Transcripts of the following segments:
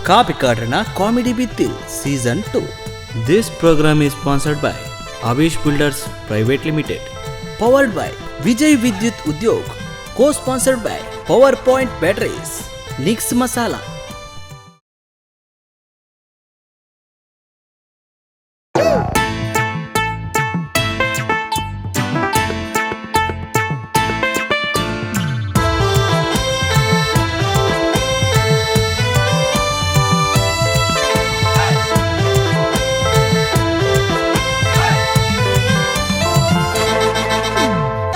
Kapikadana comedy Bittil season 2. This programme is sponsored by Avish builders private limited, powered by Vijay Vidyut Udyog, co sponsored by power point batteries, Nix masala.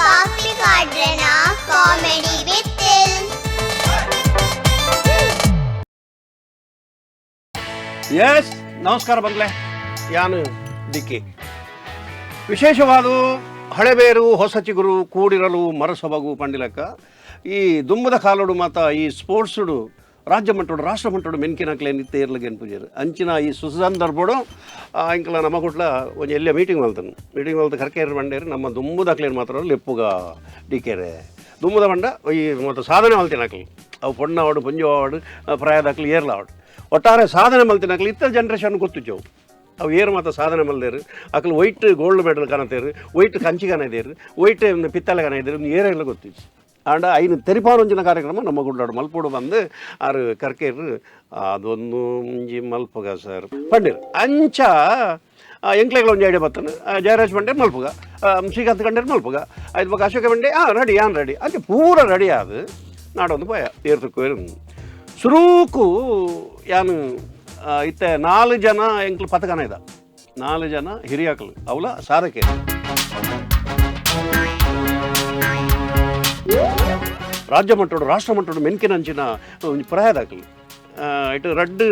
Kapikadana comedy Bittil. S, ನಮಸ್ಕಾರ ಬಂಗ್ಲೆ. ಯಾನು ಡಿಕ್ಕಿ. ವಿಶೇಷವಾದ ಹಳೆಬೇರು ಹೊಸ ಚಿಗುರು ಕೂಡಿರಲು ಮರಸೊಬಗು ಪಂಡಿಲಕ್ಕ ಈ ದುಮ್ಮದ ಕಾಲೋಡು ಮಾತ ಈ ಸ್ಪೋರ್ಟ್ಸುಡು ರಾಜ್ಯ ಮಟ್ಟೋಡು ರಾಷ್ಟ್ರ ಮಟ್ಟೋಡು ಮೆನ್ಕಿನಕ್ಲೆ ನಿತ್ಯ ಇರ್ಲಗೇನು ಪೂಜೆರು ಅಂಚಿನ ಈ ಸುಸಂದರ್ಭಡು ಇಂಕಲ ನಮ್ಮ ಕುಟ್ಲ ಒಂಜಿ ಎಲ್ಲ ಮೀಟಿಂಗ್ ಮಲ್ತನು. ಮೀಟಿಂಗ್ ಮಲ್ತ ಕರ್ಕೇರು ಬಂಡೇರು ನಮ್ಮ ದುಮ್ಮದಕ್ಲೇನು ಮಾತ್ರ ಲೆಪ್ಪುಗ ಡಿಕೇರೆ ದುಮ್ಮದ ಬಂಡ ಈ ಮತ್ತು ಸಾಧನೆ ಮಲ್ತಿನಕ್ಲು ಅವು ಪೊಣ್ಣವಾಡು ಪೊಂಜವಾಡು ಪ್ರಾಯದಾಕ್ಲು ಏರ್ಲಾವಡು ಒಟ್ಟಾರೆ ಸಾಧನೆ ಮಲ್ತಿನಕ್ಲು ಇತ್ತ ಜನ್ರೇಷನ್ ಗೊತ್ತುಜವು ಅವು ಏರು ಮಾತ ಸಾಧನೆ ಮಲ್ದೇರು ಅಕ್ಲು white gold medal ಕಾಣತೇರು, white Kanchi ಕಾಣದೇರು, white ಪಿತ್ತಲೆ ಕಾಣದೇರು, ಏರೆಲ್ಲ ಗೊತ್ತಿತ್ತು. ಆಂಡ ಐನು ತೆರಿಪಾರೊಂಜಿನ ಕಾರ್ಯಕ್ರಮ ನಮ್ಮ ಗುಡ್ಡಾಡು ಮಲ್ಪೋಡು ಬಂದು ಆರು ಕರ್ಕೇರು ಅದೊಂದು ಒಂಜಿ ಮಲ್ಪುಗ ಸರ್ ಪಂಡೀರ್ ಅಂಚ ಎಂಕ್ಲೆಗಳ ಒಂಜಿ ಐಡಿಯಾ ಬತ್ತನು. ಜಯರಾಜ್ ಬಂಡೇರ್ ಮಲ್ಪುಗ, ಶ್ರೀಕಾಂತ್ ಕಂಡೇರ್ ಮಲ್ಪುಗ, ಐದು ಬೊಕ್ಕ ಅಶೋಕ ಬಂಡೆ ರೆಡಿ ಯಾನ್ ರೆಡಿ ಅಂಚ ಪೂರ ರೆಡಿ ಆದು ನಾಡೊಂದು ಪೋಯ ಏರ್ತಕ್ಕೂ ಸುರೂಕು ಯಾನು ಇತ್ತೆ 4 ಜನ ಎಂಕ್ಲು ಪತಕನ ಇದ್ದ, 4 ಜನ ಹಿರಿಯಾಕಲು ಅವಲ ಸಾಧಕೆ ರಾಜ್ಯ ಮಟ್ಟೋಡು ರಾಷ್ಟ್ರ ಮಟ್ಟೋಡು ಮೆನ್ಕಿನಂಚಿನ ಒಂಜಿ ಪ್ರಾಯದಾಕಲು ಇಟ್ಟು ರಡ್ಡು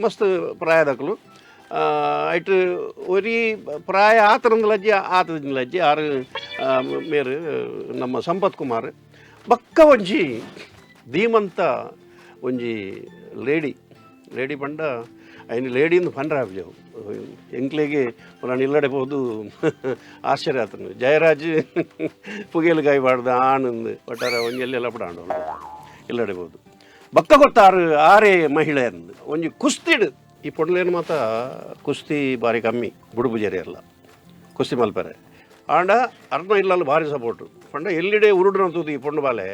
ಮಸ್ತ್ ಪ್ರಾಯದಾಕಲು ಇಟ್ಟು ಒರಿ ಪ್ರಾಯ ಆತರಂದಲಜ್ಜಿ ಆತದಿಂದಲಜ್ಜಿ ಆರು ಮೇರು ನಮ್ಮ ಸಂಪತ್ ಕುಮಾರ್ ಬಕ್ಕ ಒಂಜಿ ಧೀಮಂತ ಒಂಜಿ ಲೇಡಿ ಲೇಡಿ ಪಂಡ ಐನು ಲೇಡಿಂದ ಪಂಡ್ರ ಆಪ್ಜವು ಎಂಕ್ಲೆಗೆ ಪುರಾಣ ಇಲ್ಲಡೆ ಪೋದು ಆಶ್ಚರ್ಯ ಆತನು. ಜಯರಾಜ್ ಪುಗೇಲು ಕಾಯ್ಬಾರ್ದು ಆನಂದ್ ಒಟ್ಟಾರೆ ಒಂಜಿ ಎಲ್ಲೆಲ್ಲ ಪಡ ಆಂಡ ಇಲ್ಲಡೆ ಪೋದು ಬಕ್ಕ ಗೊತ್ತಾರು ಆರೇ ಮಹಿಳೆ ಅಂದು ಒಂಜಿ ಕುಸ್ತಿಡು ಈ ಪೊಡ್ಲೇನು ಮಾತ ಕುಸ್ತಿ ಬಾರಿ ಕಮ್ಮಿ ಬುಡುಪುಜೇರಿ ಅಲ್ಲ ಕುಸ್ತಿ ಮಲ್ಪರೆ ಆಂಡ ಅರ್ಧ ಇಲ್ಲಲ್ಲ ಭಾರಿ ಸಪೋರ್ಟು ಪಂಡ ಎಲ್ಲಿಡೆ ಉರುಡ್ರಂತದ್ದು ಈ ಪೊಣ್ಣು ಬಾಲೆ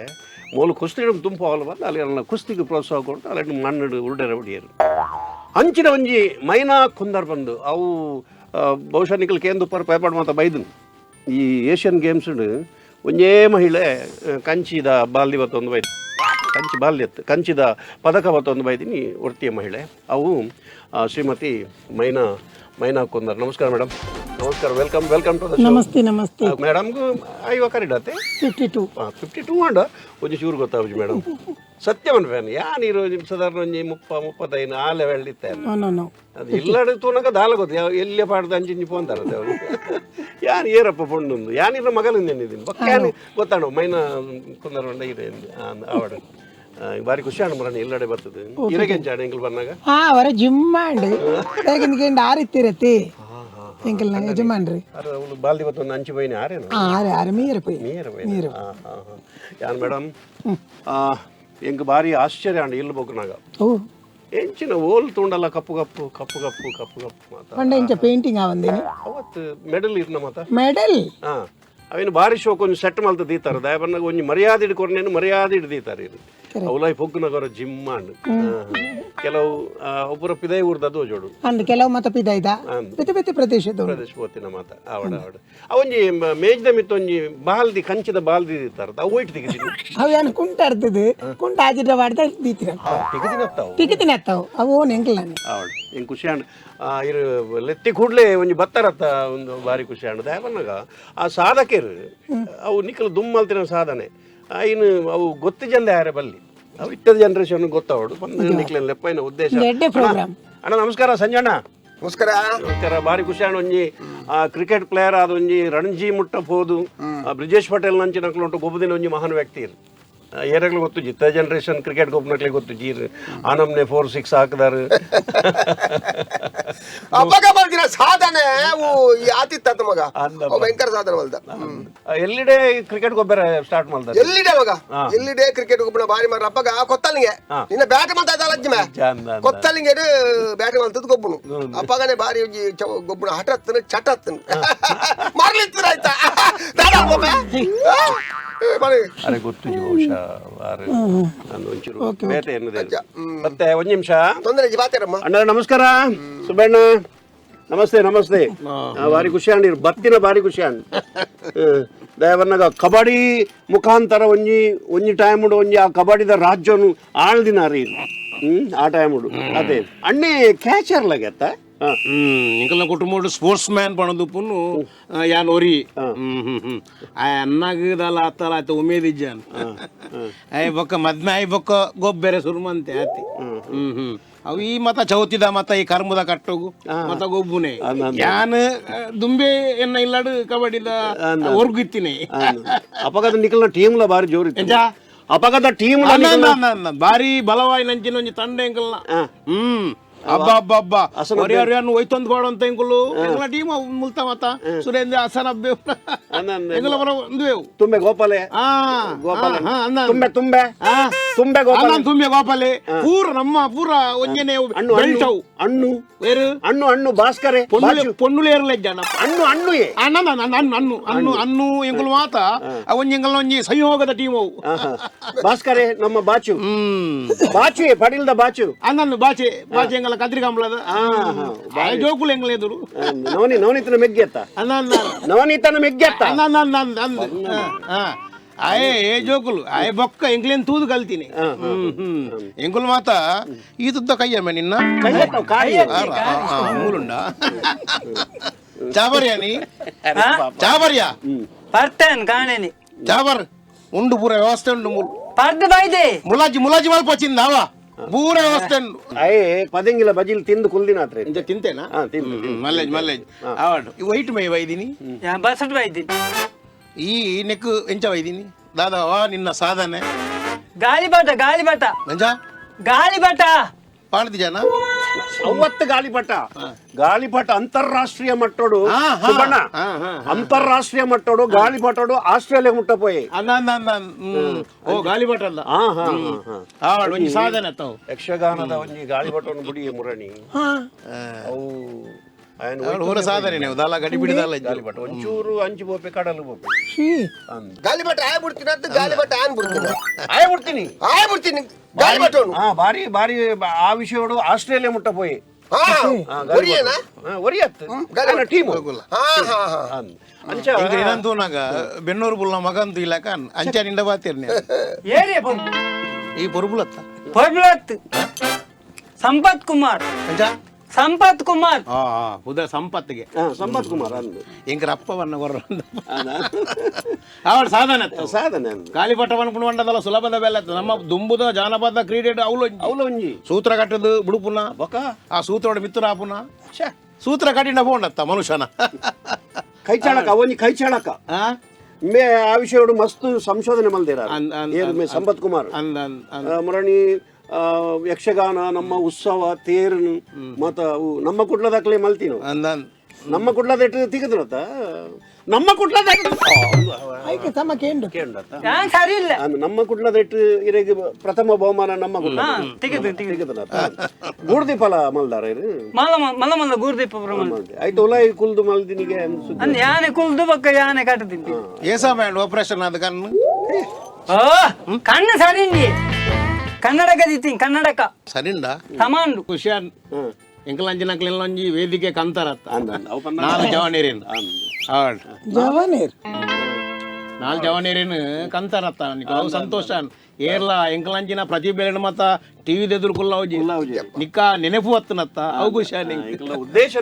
ಮೂಲು ಕುಸ್ತಿಡು ತುಂಪು ಅವಲು ಬಂದು ಅಲ್ಲಿ ಅಲ್ಲ ಕುಸ್ತಿಗೆ ಪ್ರೋತ್ಸಾಹ ಕೊಟ್ಟು ಅಲ್ಲಿ ಮಣ್ಣು ಉರುಡರ ಹೊಡಿಯರು ಅಂಚಿನ ಒಂಜಿ ಮೈನಾ ಕುಂದರ್ ಬಂದು ಅವು ಬಹುಶಃ ನಿಖಲ್ ಕೇಂದ್ರ ಪೇಪರ್ ಮಾತ ಬೈದನು ಈ ಏಷ್ಯನ್ ಗೇಮ್ಸ್ ಒಂಜೇ ಮಹಿಳೆ ಕಂಚಿದ ಬಾಲ್ದಿ ಬತ್ತೊಂದು ಬೈದು ಕಂಚಿ ಬಾಲ್ಯ ಕಂಚಿದ ಪದಕ ಬತ್ತೊಂದು ಬೈದಿನಿ ಒರ್ತಿಯ ಮಹಿಳೆ ಅವು ಶ್ರೀಮತಿ ಮೈನಾ ಮೈನಾ ಕುಂದರ್. ನಮಸ್ಕಾರ ಮೇಡಮ್. ನಮಸ್ಕಾರ, welcome welcome to the show. Namaste namaste ಮೇಡಮ್ಗೂ ಐವ ಕರಿಡತ್ತೆ 52 52 ಅಂಡ ಒಂಜಿ ಚೂರು ಗೊತ್ತಾವಜಿ ಮೇಡಮ್ ಸತ್ಯವನ್ ಫ್ಯಾನ್ ಯಾನ್ ಇರೋ ಸಾಧಾರಣ ಒಂಜಿ 30 35 ಆ ಲೆವೆಲ್ ಇತ್ತೆ. No no no ಅದು ಇಲ್ಲಡೆ ತೂನಕ ದಾಲ ಗೊತ್ತು ಯಾವ ಎಲ್ಲಿ ಪಾಡ್ದ ಅಂಚಿಂಚಿ ಪೋಂತಾರ ಅವರು ಯಾನ್ ಏರಪ್ಪ ಪೊಣ್ಣುಂದು ಯಾನ್ ಇರೋ ಮಗಲಿಂದ ಬಕ್ಕ ಯಾನ್ ಗೊತ್ತಾಣ ಮೈನಾ ಕುಂದರ್ ಉಂಡ ಇರೆ ಆವಡ ಬಾರಿ ಖುಷಿ ಆಂಡ್ ಮರಣ ಇಲ್ಲಡೆ ಬರ್ತದೆ ಇರಗೆಂಚಾಣ ಎಂಕಲ್ ಬಂದಾಗ ಅವರ ಜಿಮ್ ಮಾಂಡ್ ಯಾಕೆಂದ್ರೆ ಆರಿತ್ತಿರತಿ ಎಂಕಲ್ ನಂಗೆ ಯಜಮಾನ್ರಿ ಅವಳು ಬಾಲ್ದಿ ಬತ್ತೊಂದು ಅಂಚಿ ಬೈನಿ ಆರೇನು ಆರೆ ಆರೆ ಮೀರ ಪೋಯಿ ನೀರು ಬೈನಿ. ಯಾನ್ ಮೇಡಮ್ ಎಂಕ್ ಭಾರಿ ಆಶ್ಚರ್ಯ ಅಂಡ್ ಇಲ್ಲು ಬೊಕ್ಕನಾಗ ಓ ಎಂಚಿನ ಓಲ್ ತೂಂಡಲ್ಲ ಕಪ್ಪು ಕಪ್ಪು ಕಪ್ಪು ಕಪ್ಪು ಕಪ್ಪು ಕಪ್ಪು ಮಾತ ಪಂಡ ಇಂಚ ಪೇಂಟಿಂಗ್ ಆವಂದೇನಿ ಅವತ್ತು ಮೆಡಲ್ ಇರ್ನ ಮಾತ ಮೆಡಲ್ ಅವೇನು ಭಾರಿ ಶೋಕ್ ಒಂಜಿ ಸೆಟ್ ಮಲ್ತ ದೀತಾರ ದಯಬನ್ನಾಗ ಒಂಜಿ ಮರ್ಯಾದೆ ಹಿಡ್ಕೊರ್ನೇನು ಮರ್ಯಾದೆ ಹಿಡ್ದೀತಾರೆ ಇದು ಅವಲೈ ಪೊಗ್ಗುನಗರ ಜಿಮ್ ಅಂಡ್ ಕೆಲವು ಒಬ್ಬರ ಪಿದೈ ಊರ್ದ ಜೋಡು ಅಂದ್ ಕೆಲವು ಮತ ಪಿದೈದ ಬೇತೆ ಬೇತೆ ಪ್ರದೇಶದ ಪ್ರದೇಶ ಪೋತಿನ ಮಾತ ಆವಡ ಆವಡ ಒಂಜಿ ಮೇಜ್ದ ಮಿತ್ತ ಒಂಜಿ ಬಾಲ್ದಿ ಕಂಚಿದ ಬಾಲ್ದಿ ದೀತಾರ ಅವು ಒಯ್ಟ್ ತೆಗಿತೀನಿ ಅವು ಏನು ಕುಂಟ ಅರ್ತದೆ ಕುಂಟ ಆಜಿರ ವಾಡ್ದ ದೀತಿರ ತೆಗಿದಿನತ್ತಾವು ತಿಕ್ಕಿತಿನ ಅತ್ತಾವು ಅವು ಓನ್ ಎಂಕಲ್ ನಾನು ಆವಡ ಎಂಕ್ ಖುಷಿ ಆಂಡ್ ಇರು ಲೆತ್ತಿ ಕೂಡ್ಲೆ ಒಂಜಿ ಬತ್ತರತ್ತ ಒಂದು ಭಾರಿ ಖುಷಿ ಆಂಡ್ ದಯಬನ್ನಾಗ ಆ ಸಾಧಕರು ಅವು ನಿಖಲ್ ದುಮ್ಮಲ್ತಿನ ಸಾಧನೆ ಐನು ಅವು ಗೊತ್ತು ಜಂದೆ ಯಾರೇ ಬಲ್ಲಿ ಅವು ಇತ್ತದ ಜನರೇಷನ್ ಗೊತ್ತಾವಡು ಬಂದು ನಿಕ್ಲೆನ್ ಲೆಪ್ಪೈನ ಉದ್ದೇಶ. ಎಡ್ಡೆ ಪ್ರೋಗ್ರಾಮ್. ಅಣ್ಣ ನಮಸ್ಕಾರ ಸಂಜಣ್ಣ. ನಮಸ್ಕಾರ ನಮಸ್ಕಾರ. ಭಾರಿ ಖುಷಿ ಆಂಡ್ ಒಂಜಿ ಕ್ರಿಕೆಟ್ ಪ್ಲೇಯರ್ ಆದ ಒಂಜಿ ರಣಜಿ ಮುಟ್ಟ ಪೋದು ಬ್ರಿಜೇಶ್ ಪಟೇಲ್ ನಂಚಿನ ಉಂಟು ಗೊಬ್ಬದಿನ ಒಂಜಿ ಮಹಾನ್ ವ್ಯಕ್ತಿ ಇರು. ಏರಗ್ಲು ಗೊತ್ತು ಜಿತ್ತ ಜನರೇಷನ್ ಕ್ರಿಕೆಟ್ ಗೊಬ್ಬನಕ್ಲೆ ಗೊತ್ತು ಜೀರ್ ಆನಮ್ನೆ 4-6 ಹಾಕಿದಾರು. ಅಪ್ಪಗ ಬರ್ದಿನ ಸಾಧನೆ ಅವು ಆತಿತ್ತ ಮಗ ಭಯಂಕರ ಸಾಧನೆ ಬಲ್ದ. ಎಲ್ಲಿಡೆ ಕ್ರಿಕೆಟ್ ಗೊಬ್ಬರ ಸ್ಟಾರ್ಟ್ ಮಾಡ್ತಾರೆ ಎಲ್ಲಿಡೆ ಮಗ ಎಲ್ಲಿಡೆ ಕ್ರಿಕೆಟ್ ಗೊಬ್ಬರ ಬಾರಿ ಮಾರ ಅಪ್ಪಗ ಕೊತ್ತಲಿಂಗೆ ನಿನ್ನ ಬ್ಯಾಟ್ ಮಾಡ್ತಾ ಇದ್ದಲ್ಲ ಅಜ್ಜಿ ಕೊತ್ತಲಿಂಗೆ ಬ್ಯಾಟ್ ಮಾಡ್ತದ್ದು ಗೊಬ್ಬನು ಅಪ್ಪಗನೆ ಬಾರಿ ಗೊಬ್ಬನ ಹಠತ್ತನ ಚಟತ್ತನ ಮಾರ್ಲಿತ್ತು ಆಯ್ತಾ. ಅರೆ ಗೊತ್ತು ಮತ್ತೆ ಒಂದ್ ನಿಮಿಷ ಅಣ್ಣ. ನಮಸ್ಕಾರ ಸುಬ್ಬಣ್ಣ. ನಮಸ್ತೆ ನಮಸ್ತೆ. ಭಾರಿ ಖುಷಿ ಅಂಡಿ ಬತ್ತಿನ ಭಾರಿ ಖುಷಿ ಅಂಡ್ ದಯವನ್ನಾಗ ಕಬಡ್ಡಿ ಮುಖಾಂತರ ಒಂಜಿ ಒಂಜಿ ಟೈಮ್ ಒಂಜಿ ಆ ಕಬಡ್ಡಿದ ರಾಜ್ಯನು ಆಳ್ದಿನ ರೀ ಆ ಟೈಮ್ ಅದೇ ಅಣ್ಣೆ ಕ್ಯಾಚರ್ ಲಗತ್ತ ಇಂಕಲ್ನ ಕುಟುಂಬ ಸ್ಪೋರ್ಟ್ಸ್ ಮ್ಯಾನ್ ಪಣದುಪ್ಪುನು ಯಾನ್ ಒರಿ ಅನ್ನಾಗದಲ್ಲ ಆತಲ್ಲ ಆಯ್ತು ಉಮೇದ್ ಇಜ್ಜಾನ್ ಆಯ್ ಬೊಕ್ಕ ಮದ್ಮೆ ಆಯ್ ಬೊಕ್ಕ ಗೊಬ್ಬೆರೆ ಸುರುಮಂತೆ ಆತಿ. ಅವು ಈ ಮತ ಚೌತಿದ ಮತ ಈ ಕರ್ಮದ ಕಟ್ಟೋಗು ಮತ ಗೊಬ್ಬುನೆ ಯಾನ್ ದುಂಬೆ ಎನ್ನ ಇಲ್ಲಾಡು ಕಬಡ್ಡಿದ ಒರ್ಗಿತ್ತಿನಿ. ಅಪಗದ ನಿಕಲ್ನ ಟೀಮ್ಲ ಬಾರಿ ಜೋರಿ ಅಪಗದ ಟೀಮ್ ಬಾರಿ ಬಲವಾಯಿ ನಂಚಿನ ಒಂಜಿ ತಂಡ ಎಂಕಲ್ನ. ಅಬ್ಬ ಅಬ್ಬ ಅಬ್ಬ ಒರಿಯರ್ಯಾನು ಒಯ್ತೊಂದು ಪಾಡುವಂತ ಎಂಕುಲು ಎಂಕಲ ಟೀಮ್ ಮುಲ್ತ ಮತ ಸುರೇಂದ್ರ ಹಸನ್ ಅಬ್ಬೆ ಎಂಕಲ ಬರ ಒಂದುವೇವು ತುಂಬೆ ಗೋಪಾಲೆ ಗೋಪಾಲ ತುಂಬೆ ತುಂಬೆ ತುಂಬೆ ಗೋಪಾಲ ತುಂಬೆ ಗೋಪಾಲೆ ಪೂರ ನಮ್ಮ ಪೂರ ಒಂಜನೆ ಹಣ್ಣು ಹಣ್ಣು వేరు ಅಣ್ಣು ಅಣ್ಣು ಭಾಸ್ಕರೆ పొన్నులేరు జన ಅಣ್ಣು ಅಣ್ಣು ಅಣ್ಣ ಅಣ್ಣು ಅಣ್ಣು ಅಣ್ಣು ಅಣ್ಣು ಎಂಕುಲು ಮಾತ ಒಂಜಿ ಎಂಕಲ್ನ ಒಂಜಿ ಸಂಯೋಗದ ಟೀಮ್ ಅವು. ಭಾಸ್ಕರೆ ನಮ್ಮ ಬಾಚು ಬಾಚು ಪಡಿಲ್ದ ಬಾಚು ಅಣ್ಣನ್ನು ಬಾಚೆ ಬಾಚೆ ಎಂಗಲ ಕದ್ರಿ ಕಂಬಳದ ಜೋಕುಲು ಎಂಗಲ ಎದುರು ನವನಿ ನವನೀತನ ಮೆಗ್ಗೆತ್ತ ಅಣ್ಣ ನವನೀತನ ಮೆಗ್ಗೆತ್ತ ಅಣ್ಣ ಆಯೇ ಏ ಜೋಕುಲು ಆಯ್ ಬೊಕ್ಕ ಎಂಕ್ಲೇನ್ ತೂದು ಕಲ್ತೀನಿ. ಎಂಕುಲು ಮಾತ ಈ ತುದ್ದ ಕೈಯಮ್ಮ ನಿನ್ನ ಮೂಲುಂಡ ಚಾಬರ್ಯಾ ನೀ ಚಾಬರ್ಯಾ ಪರ್ತೇನ್ ಕಾಣೇನಿ ಚಾಬರ್ ಉಂಡು ಪೂರ ವ್ಯವಸ್ಥೆ ಉಂಡು ಮೂಲು ಪರ್ದು ಬೈದೆ ಮುಲಾಜಿ ಮುಲಾಜಿ ಮಲ್ಪ ಚಿಂದಾವ ಪೂರ ವ್ಯವಸ್ಥೆ ಉಂಡು. ಅಯ್ಯೇ ಪದಂಗಿಲ ಬಜಿಲ್ ತಿಂದು ಕುಲ್ದಿನ ಇಂಚ ತಿಂತೇನಾ ಮಲ್ಲೇಜ್ ಮಲ್ಲೇಜ್ ಆವಾಡು ವೈಟ್ ಮೈ ವೈದಿನಿ ಬಸಟ್ ಬೈದಿನಿ ಈ ನೆಕ್ ಎಂಚ ವೈದಿನಿ ದಾದಾ ನಿನ್ನ ಸಾಧನೆ ಗಾಳಿಪಟ ಗಾಳಿಪಟ ನಂಜ ಗಾಳಿಪಟ ಪಾಡ್ದಿ ಜನ ಅವತ್ತು ಗಾಳಿಪಟ ಗಾಳಿಪಟ ಅಂತಾರಾಷ್ಟ್ರೀಯ ಮಟ್ಟೋಡು ಸುಬ್ಬಣ್ಣ ಅಂತಾರಾಷ್ಟ್ರೀಯ ಮಟ್ಟೋಡು ಗಾಳಿಪಟೋಡು ಆಸ್ಟ್ರೇಲಿಯಾ ಮುಟ್ಟ ಪೋಯಿ ಓ ಗಾಳಿಪಟ ಅಲ್ಲ ಒಂಜಿ ಸಾಧನೆ ತಾವು ಯಕ್ಷಗಾನದ ಒಂಜಿ ಗಾಳಿಪಟವನ್ನು ಬುಡಿ ಮುರಣಿ ಅವು ಸಾಧನೆ ದಾಲ ಗಡಿ ಬಿಡಿದಲ್ಲ ಗಾಳಿಪಟ ಒಂಚೂರು ಅಂಚು ಬೋಪೆ ಕಡಲು ಬೋಪೆ ಗಾಳಿಪಟ ಆಯ್ ಬಿಡ್ತೀನಿ ಅಂತ ಗಾಳಿಪಟ ಆನ್ ಬಿಡ್ತೀನಿ ಆಯ್ ಬಿಡ್ತೀನಿ ಆಯ್ ಬಿಡ್ತೀನಿ ಗಾಳಿಪಟವನ್ನು. ಬಾರಿ ಬಾರಿ ಆ ವಿಷಯಗಳು ಆಸ್ಟ್ರೇಲಿಯಾ ಮುಟ್ಟ ಪೋಯಿ ಟೀಮ್ ನಾಗ ಬೆನ್ನೂರು ಬುಲ್ಲ ಮಗಂತು ಇಲ್ಲಕ ಅಂಚ ನಿಂಡ ಬಾತಿರ್ನಿ ಈ ಪೊರ್ಬುಲತ್ತ ಪೊರ್ಬುಲತ್ ಸಂಪತ್ ಕುಮಾರ್ ಸಂಪತ್ ಕುಮಾರ್ ಉದ ಸಂಪತ್ಗೆ ಸಂಪತ್ ಕುಮಾರ್ ಎಂಕರ ಅಪ್ಪವನ್ನ ಕೊರ್ರ ಅವಳು ಸಾಧನೆ ಸಾಧನೆ ಗಾಳಿಪಟ ಪನ್ಪುಣ ಸುಲಭದ ಬೆಲ್ಲ ನಮ್ಮ ದುಂಬುದ ಜಾನಪದ ಕ್ರೀಡೆ ಅವಳು ಅವಲೊಂಜಿ ಸೂತ್ರ ಕಟ್ಟದು ಬುಡುಪುನ ಬೊಕ ಆ ಸೂತ್ರೋಡ ಮಿತ್ರ ಆಪುನ ಸೂತ್ರ ಕಟ್ಟಿನ ಪೋಂಡತ್ತ ಮನುಷ್ಯನ ಕೈ ಚಾಳಕ ಅವನಿ ಕೈ ಚಾಳಕ ಮೇ ಆ ವಿಷಯಗಳು ಮಸ್ತ್ ಸಂಶೋಧನೆ ಮಲ್ದಿರ ಸಂಪತ್ ಕುಮಾರ್ ಮುರಣಿ ಯಕ್ಷಗಾನ ನಮ್ಮ ಉತ್ಸವ ತೇರು ಮತ ಅವು ನಮ್ಮ ಕುಡ್ಲದಾಕ್ಲೆ ಮಲ್ತೀನು ನಮ್ಮ ಕುಡ್ಲದ ತಿಗದ್ರತ ನಮ್ಮ ಕುಡ್ಲದ ಸರಿ ಇಲ್ಲ ನಮ್ಮ ಕುಡ್ಲದ ಇರೆಗ್ ಪ್ರಥಮ ಬಹುಮಾನ ನಮ್ಮ ಕುಡ್ಲ ಗೂರ್ದೀಪ ಮಲ್ದಾರ ಮಲ್ಲ ಮಲ್ಲ ಮಲ್ಲ ಗೂರ್ದೀಪ ಆಯ್ತು ಉಲಾಯಿ ಕುಲ್ದು ಮಲ್ದಿನಿಗೆ ಯಾನೆ ಕುಲ್ದು ಬಕ್ಕ ಯಾನೆ ಕಟ್ಟದಿನಿ ಏಸಾ ಮ್ಯಾಂಡ್ ಆಪರೇಷನ್ ಆದ ಕಣ್ಣು ಕಣ್ಣು ಸರಿ ಕನ್ನಡಕ ದಿತ್ತೀನಿ ಕನ್ನಡಕ ಸರಿಂಡ ತಮಾಂಡು ಖುಷಿಯಾನ್ ಎಂಕಲಂಜಿನಕ್ಲೆಲ್ಲೊಂಜಿ ವೇದಿಕೆ ಕಂತಾರತ್ತ ನಾಲ್ ಜವನೀರಿನ್ ಜವನೀರ್ ನಾಲ್ ಜವನೀರಿನ್ ಕಂತಾರತ್ತ ಅವು ಸಂತೋಷ ಏರ್ಲ ಎಂಕಲಂಜಿನ ಪ್ರತಿಭೆ ಮತ್ತ ಟಿವಿ ಎದುರು ಕುಲ್ಲೌಜಿ ನಿಕ್ಕ ನೆನಪು ಹತ್ತನತ್ತ ಅವು ಖುಷಿಯಾನ್ ಉದ್ದೇಶ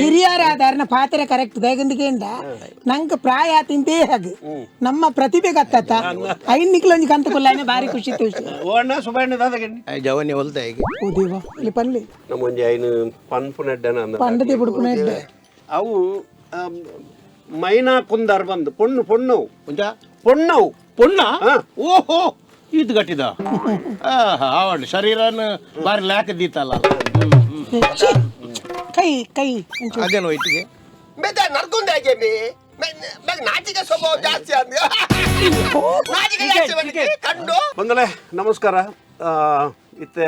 ಹಿರಿಯರ ಆಧಾರನ ಪಾತ್ರ ಕರೆಕ್ಟ್ ದೇಗಂದಿಗೆಂಡ ನಂಗೆ ಪ್ರಾಯ ತಿಂತೇ ಹಾಗೆ ನಮ್ಮ ಪ್ರತಿಭೆ ಗತ್ತತ್ತ ಐನ್ ನಿಕ್ಲೊಂಜಿ ಕಂತ ಕುಲ್ಲಾನೆ ಬಾರಿ ಖುಷಿ ತುಷಿ ಓ ಅಣ್ಣ ಸುಬ್ಬಣ್ಣ ದಾದಗೆ ಜವನಿ ಹೊಲ್ತ ಹೇಗೆ ಓ ದೇವ ಇಲ್ಲಿ ಪನ್ಲಿ ನಮ್ಮೊಂಜಿ ಐನು ಪನ್ಪು ನೆಡ್ಡನ ಪಂಡದೆ ಬುಡುಪು ನೆಡ್ಡೆ ಅವು ಮೈನಾ ಕುಂದಾರ್ ಬಂದು ಪೊಣ್ಣು ಪೊಣ್ಣು ಪುಂಜ ಪೊಣ್ಣವು ಪೊಣ್ಣ ಓಹೋ ಇದು ಗಟ್ಟಿದ ಆವಡ್ ಶರೀರನ ಬಾರಿ ಲ್ಯಾಕ್ ದೀತಲ್ಲ. ಛೀ, ಕೈ ಕೈ ಒಂಚೂರು. ಅದೇನೋ ಇಟ್ಟಿಗೆ ಬೇದ ನಡ್ಕೊಂಡೆ ಹಾಗೆ ಬಿ ಬೇಗ ನಾಚಿಕೆ ಸ್ವಭಾವ ಜಾಸ್ತಿ ಅಂದ್, ನಾಚಿಕೆ ಜಾಸ್ತಿ ಬಂದಿಗೆ ಕಂಡು. ಬಂದಲೆ ನಮಸ್ಕಾರ. ಇತ್ತೆ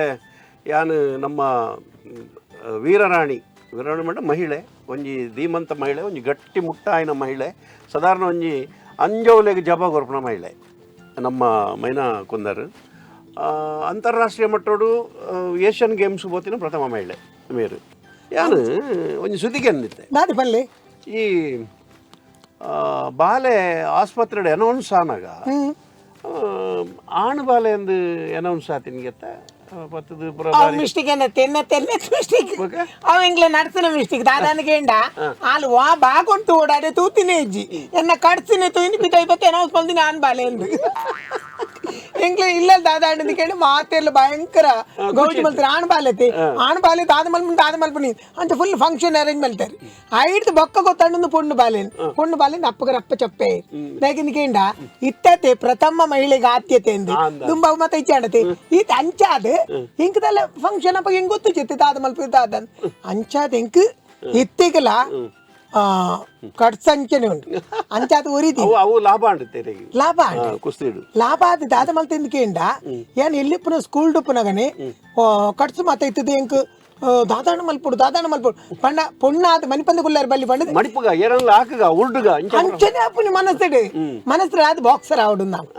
ಯಾನು ನಮ್ಮ ವೀರರಾಣಿ, ವೀರರಾಣಿ ಮಂಡ ಮಹಿಳೆ, ಒಂಜಿ ಧೀಮಂತ ಮಹಿಳೆ, ಒಂಜಿ ಗಟ್ಟಿ ಮುಟ್ಟಾಯಿನ ಮಹಿಳೆ, ಸಾಧಾರಣ ಒಂಜಿ ಅಂಜೋಲೆಗೆ ಜಬ ಕೊರ್ಪುನ ಮಹಿಳೆ ನಮ್ಮ ಮೈನಾ ಕುಂದರ್. ಅಂತಾರಾಷ್ಟ್ರೀಯ ಮಟ್ಟೋಡು ಏಷ್ಯನ್ ಗೇಮ್ಸ್ ಬೋತಿನ ಪ್ರಥಮ ಮಹಿಳೆ ಮೇರು. ಯಾನು ಒಂಜಿ ಸುದ್ದಿಗೆ ಅಂದಿತ್ತೆ ದಾದಿ ಪಲ್ಲೆ ಈ ಬಾಲೆ ಆಸ್ಪತ್ರೆ ಅನೌನ್ಸ್ ಆನಾಗ ಆಣ್ ಬಾಲೆ ಎಂದು ಅನೌನ್ಸ್ ಆತಿನ್ಗೆತ್ತ ಪತ್ತದು ಪುರ ಅವ್ ಬಾರಿ ಮಿಸ್ಟೇಕ್ ಏನ ತೆನ್ನ ತೆನ್ನ ಮಿಸ್ಟೇಕ್. ಬೊಕ? ಅವ ಎಂಗ್ಲ ನಡ್ಸಿನ ಮಿಸ್ಟೇಕ್ ದಾದಾನಗೇಂಡ ಆಲ್ ವಾ ಬಾಗುಂಟು ಓಡಾಡೆ ತೂತಿನೇ ಇಜ್ಜಿ ಎನ್ನ ಕಡ್ಸಿನ ತೂಯಿನಿ ಬಿದ್ದ ಇಪ್ಪತ್ತು ಅನೌನ್ಸ್ ಬಂದಿನ ಆನ್ ಬಾಲೆ ಎಂದು. ಎಂಗ್ಲ ಇಲ್ಲ ದಾದಾ ಕೇಳಿ ಮಾತೆಲ್ಲ ಭಯಂಕರ ಗೌಜಿ ಮಲ್ತಾರೆ. ಆಣ್ ಬಾಲೆತಿ ಆಣ್ ಬಾಲೆ ದಾದ ಮಲ್ಪುನಿ ದಾದ ಮಲ್ಪುನಿ ಅಂತ full function arrange ಮಲ್ತಾರೆ. ಐಡ್ದು ಬೊಕ್ಕ ಗೊತ್ತಂಡು ಪೊಣ್ಣು ಬಾಲೇನ್ ಪೊಣ್ಣು ಬಾಲೇನ್ ಅಪ್ಪಗರಪ್ಪ ಚಪ್ಪೆ ದಾಗಿಂದ ಇತ್ತತೆ ಪ್ರಥಮ ಮಹಿಳೆಗೆ ಆದ್ಯತೆ ಎಂದು ದುಂಬ ಮತ್ತೆ ಇಚ್ಚಾಡತೆ ಈತ ಅಂಚಾದ ಇಂಕದಲ್ಲ ಫಂಕ್ಷನ್ ಅಪ್ಪ ಹೆಂಗ್ ಗೊತ್ತು ಚಿತ್ತ ದಾದ ಮಲ್ಪ ದಾದ ಅಂಚಾದ ಎಂಕ್ ಇತ್ತಿಗಲ ಕಡ್ಸಂಚನೆ ಉಂಟು ಅಂಚಾದ ಒರಿದಿ. ಅವು ಅವು ಲಾಭ ಅಂಡುತ್ತೆ. ಲಾಭ ಆಂಡ್. ಕುಸ್ತಿಡು ಲಾಭ ಆದ ದಾದ ಮಲ್ತಿಂದ ಏನ್ ಎಲ್ಲಿಪ್ಪನ ಸ್ಕೂಲ್ ಡುಪ್ಪನಗನೆ ಕಟ್ಸು ಮಾತ ಇತ್ತದ ಎಂಕ್ ದಾದಾಣ ಮಲ್ಪುಡು ದಾದಾಣ ಮಲ್ಪುಡು ಪಂಡ ಪೊಣ್ಣಾದ ಮನಿಪಂದ ಕುಲ್ಲಾರ ಬಲ್ಲಿ ಪಂಡ ಮಡಿಪುಗ ಏರಲ್ಲ ಹಾಕುಗ ಉರ್ಡುಗ ಇಂಚ. ಅಂಚನೆ ಅಪ್ಪುನಿ ಮನಸ್ಸುಡು ಮನಸ್ಸು ಅದು ಬಾಕ್ಸರ್ ಆವಡು ನಾನು.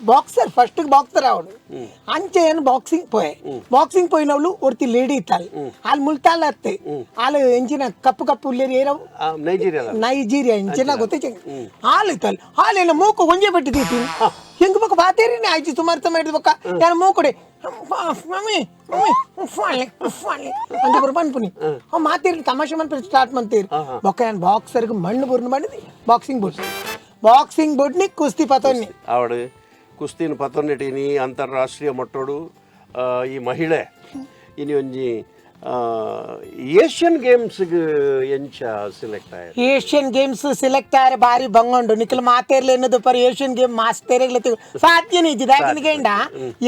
Boxer first boxer ಆವಡು ಅಂಚೆ ಏನು ಬಾಕ್ಸಿಂಗ್ ಪೋಯೆ. ಬಾಕ್ಸಿಂಗ್ ಪೋಯಿನವಳು ಒರ್ತಿ ಲೇಡಿ ಇತ್ತಾಲ್ ಅಲ್ಲಿ ಮುಲ್ತಾಲ್ ಅತ್ತೆ ಆಲ್ ಎಂಚಿನ ಕಪ್ಪು ಕಪ್ಪು ಉಲ್ಲೇರಿ ಏರವು. ನೈಜೀರಿಯಾದ ನೈಜೀರಿಯಾ ಇಂಚಿನ ಗೊತ್ತೇ ಹಾಲು ಇತ್ತಲ್ಲ ಹಾಲೇನ ಮೂಕು ಒಂಜೆ ಪೆಟ್ಟು ತೀತಿ ಹೆಂಗ್ ಬೊಕ್ಕ ಬಾತೇರಿನೇ ಆಯ್ತು ಸುಮಾರು ಸಮಯ ಹಿಡಿದು ಬೊಕ್ಕ ಯಾರು ಮೂಕುಡೆ ಮಮ್ಮಿ ಮಮ್ಮಿ ಉಫ್ಫಾಳೆ ಉಫ್ಫಾಳೆ ಅಂತ ಬರು ಪನ್ಪುನಿ. ಅವ್ ಮಾತೇರಿ ತಮಾಷೆ ಮನ್ಪು ಸ್ಟಾರ್ಟ್ ಮಂತೀರಿ. ಬೊಕ್ಕ ಯಾನ್ ಬಾಕ್ಸರ್ಗೆ ಮಣ್ಣು ಬುರ್ನು ಮಾಡಿದಿ boxing board boxing ಬೋರ್ಡ್ನಿ ಕುಸ್ತಿ ಪತೊನ್ನಿ. ಆವಡು ಕುಸ್ತಿನ ಪತೊನ್ನೆಟಿನಿ ಅಂತಾರಾಷ್ಟ್ರೀಯ ಮಟ್ಟೋಡು. ಈ ಮಹಿಳೆ ಇನಿ ಒಂಜಿ ಏಷ್ಯನ್ ಗೇಮ್ಸ್ಗೆ ಎಂಚ ಸೆಲೆಕ್ಟ್ ಆಯ? Asian games select ಆರೆ ಬಾರಿ ಬಂಗೊಂಡು ನಿಖಲ್ ಮಾತೇರ್ಲೆ ಎನ್ನದು per Asian game ಮಾಸ್ತೇರೆಗ್ಲ ಸಾಧ್ಯನೇ ಇದ್ದಿದ್ದು ಯಾಕಂದ್ರೆ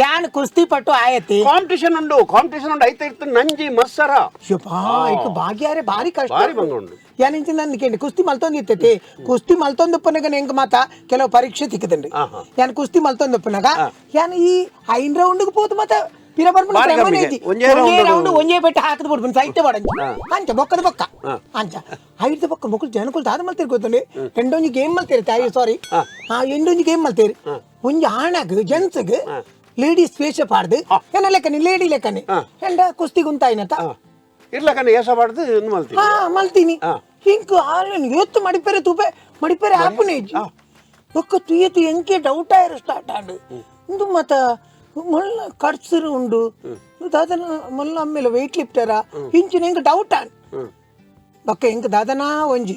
ಯಾನ್ ಕುಸ್ತಿ ಪಟ್ಟು ಆಯತಿ. ಕಾಂಪಿಟಿಷನ್ ಉಂಡು, ಕಾಂಪಿಟಿಷನ್ ಉಂಡು ಐತ ಇತ್ತು ನಂಜಿ ಮತ್ಸರ. ಯಪ್ಪಾ, ಇಕ್ ಭಾಗ್ಯಾರೆ ಬಾರಿ ಕಷ್ಟ. ಬಾರಿ ಬಂಗುಂಡು. ಯಾನಿಂಚ ನನ್ನ ಕೇಳಿ ಕುಸ್ತಿ ಮಲ್ತೊಂದಿತ್ತೈತಿ ಕುಸ್ತಿ ಮಲ್ತೊಂದುಪ್ಪನಗ ಹೆಂಗ್ ಮಾತ ಕೆಲವು ಪರೀಕ್ಷೆ ತಿಕ್ಕದಂಡ್ರಿ. ಯಾನ್ ಕುಸ್ತಿ ಮಲ್ತೊಂದುಪ್ಪನಗ ಯಾನ್ ಈ ಐನ್ ರೌಂಡ್ಗೆ ಪೋತು ಮತ್ತ ಪಿರ ಬರ್ಪುನ ಬಾರಿ ಕ್ರಮನೇ ಕಮ್ಮಿಗೆ. ಇಜ್ಜಿ. ಒಂಜೇ ಒಂಜೇ ರೌಂಡ್ ರೌಂಡ್ ಒಂಜೇ ಪೆಟ್ಟು ಹಾಕದ್ ಬಿಡ್ಪುನ ಸೈತೆ ಬಾಡಂಚ ಅಂಚ ಬೊಕ್ಕದ ಬೊಕ್ಕ ಅಂಚ ಐದು ಬೊಕ್ಕ ಮೊಕ್ಕಳು ಜನಕುಲು ದಾದ ಮಲ್ತಿರ್ ಗೊತ್ತುಂಡು ಎಂಡೊಂಜಿ ಗೇಮ್ ಮಲ್ತೀರಿ ತಾಯಿ ಸಾರಿ ಎಂಡೊಂಜಿ ಗೇಮ್ ಮಲ್ತೀರಿ ಒಂಜಿ ಆಣಗ್ ಜೆಂಟ್ಸ್ಗ್ ಲೇಡೀಸ್ ವೇಷ ಪಾಡ್ದು ಏನ ಲೆಕ್ಕನಿ ಲೇಡಿ ಲೆಕ್ಕನಿ ಎಂಡ ಕುಸ್ತಿ ಗುಂತಾಯಿನತ ಇರ್ಲಕನ ಏಸ ಬಾಡ್ದು ಇನ್ನು ಮಲ್ತಿ. ಹಾ ಮಲ್ತೀನಿ ಹಿಂಕ್ ಆನ್ಲೈನ್ ಏತ್ತು ಮಡಿಪೇರೆ ತೂಪೆ ಮಡಿಪೇರೆ ಆಪುನೆ ಇಜ್ಜಿ ಬೊಕ್ಕ ತುಯತು ಎಂಕೆ ಡೌಟ್ ಆಯರ ಸ್ಟಾರ್ಟ್ ಆಂಡ್ ಇಂದು ಮತ ಮೊಲ್ಲ ಕಡ್ಸರು ಉಂಡು ದಾದನ ಮೊಲ್ಲ ಆಮೇಲೆ ವೆಯ್ಟ್ ಲಿಫ್ಟರ ಇಂಚಿನ ಎಂಕ್ ಡೌಟ್ ಆಂಡ್ ಬೊಕ್ಕ ಎಂಕ್ ದಾದನ ಒಂಜಿ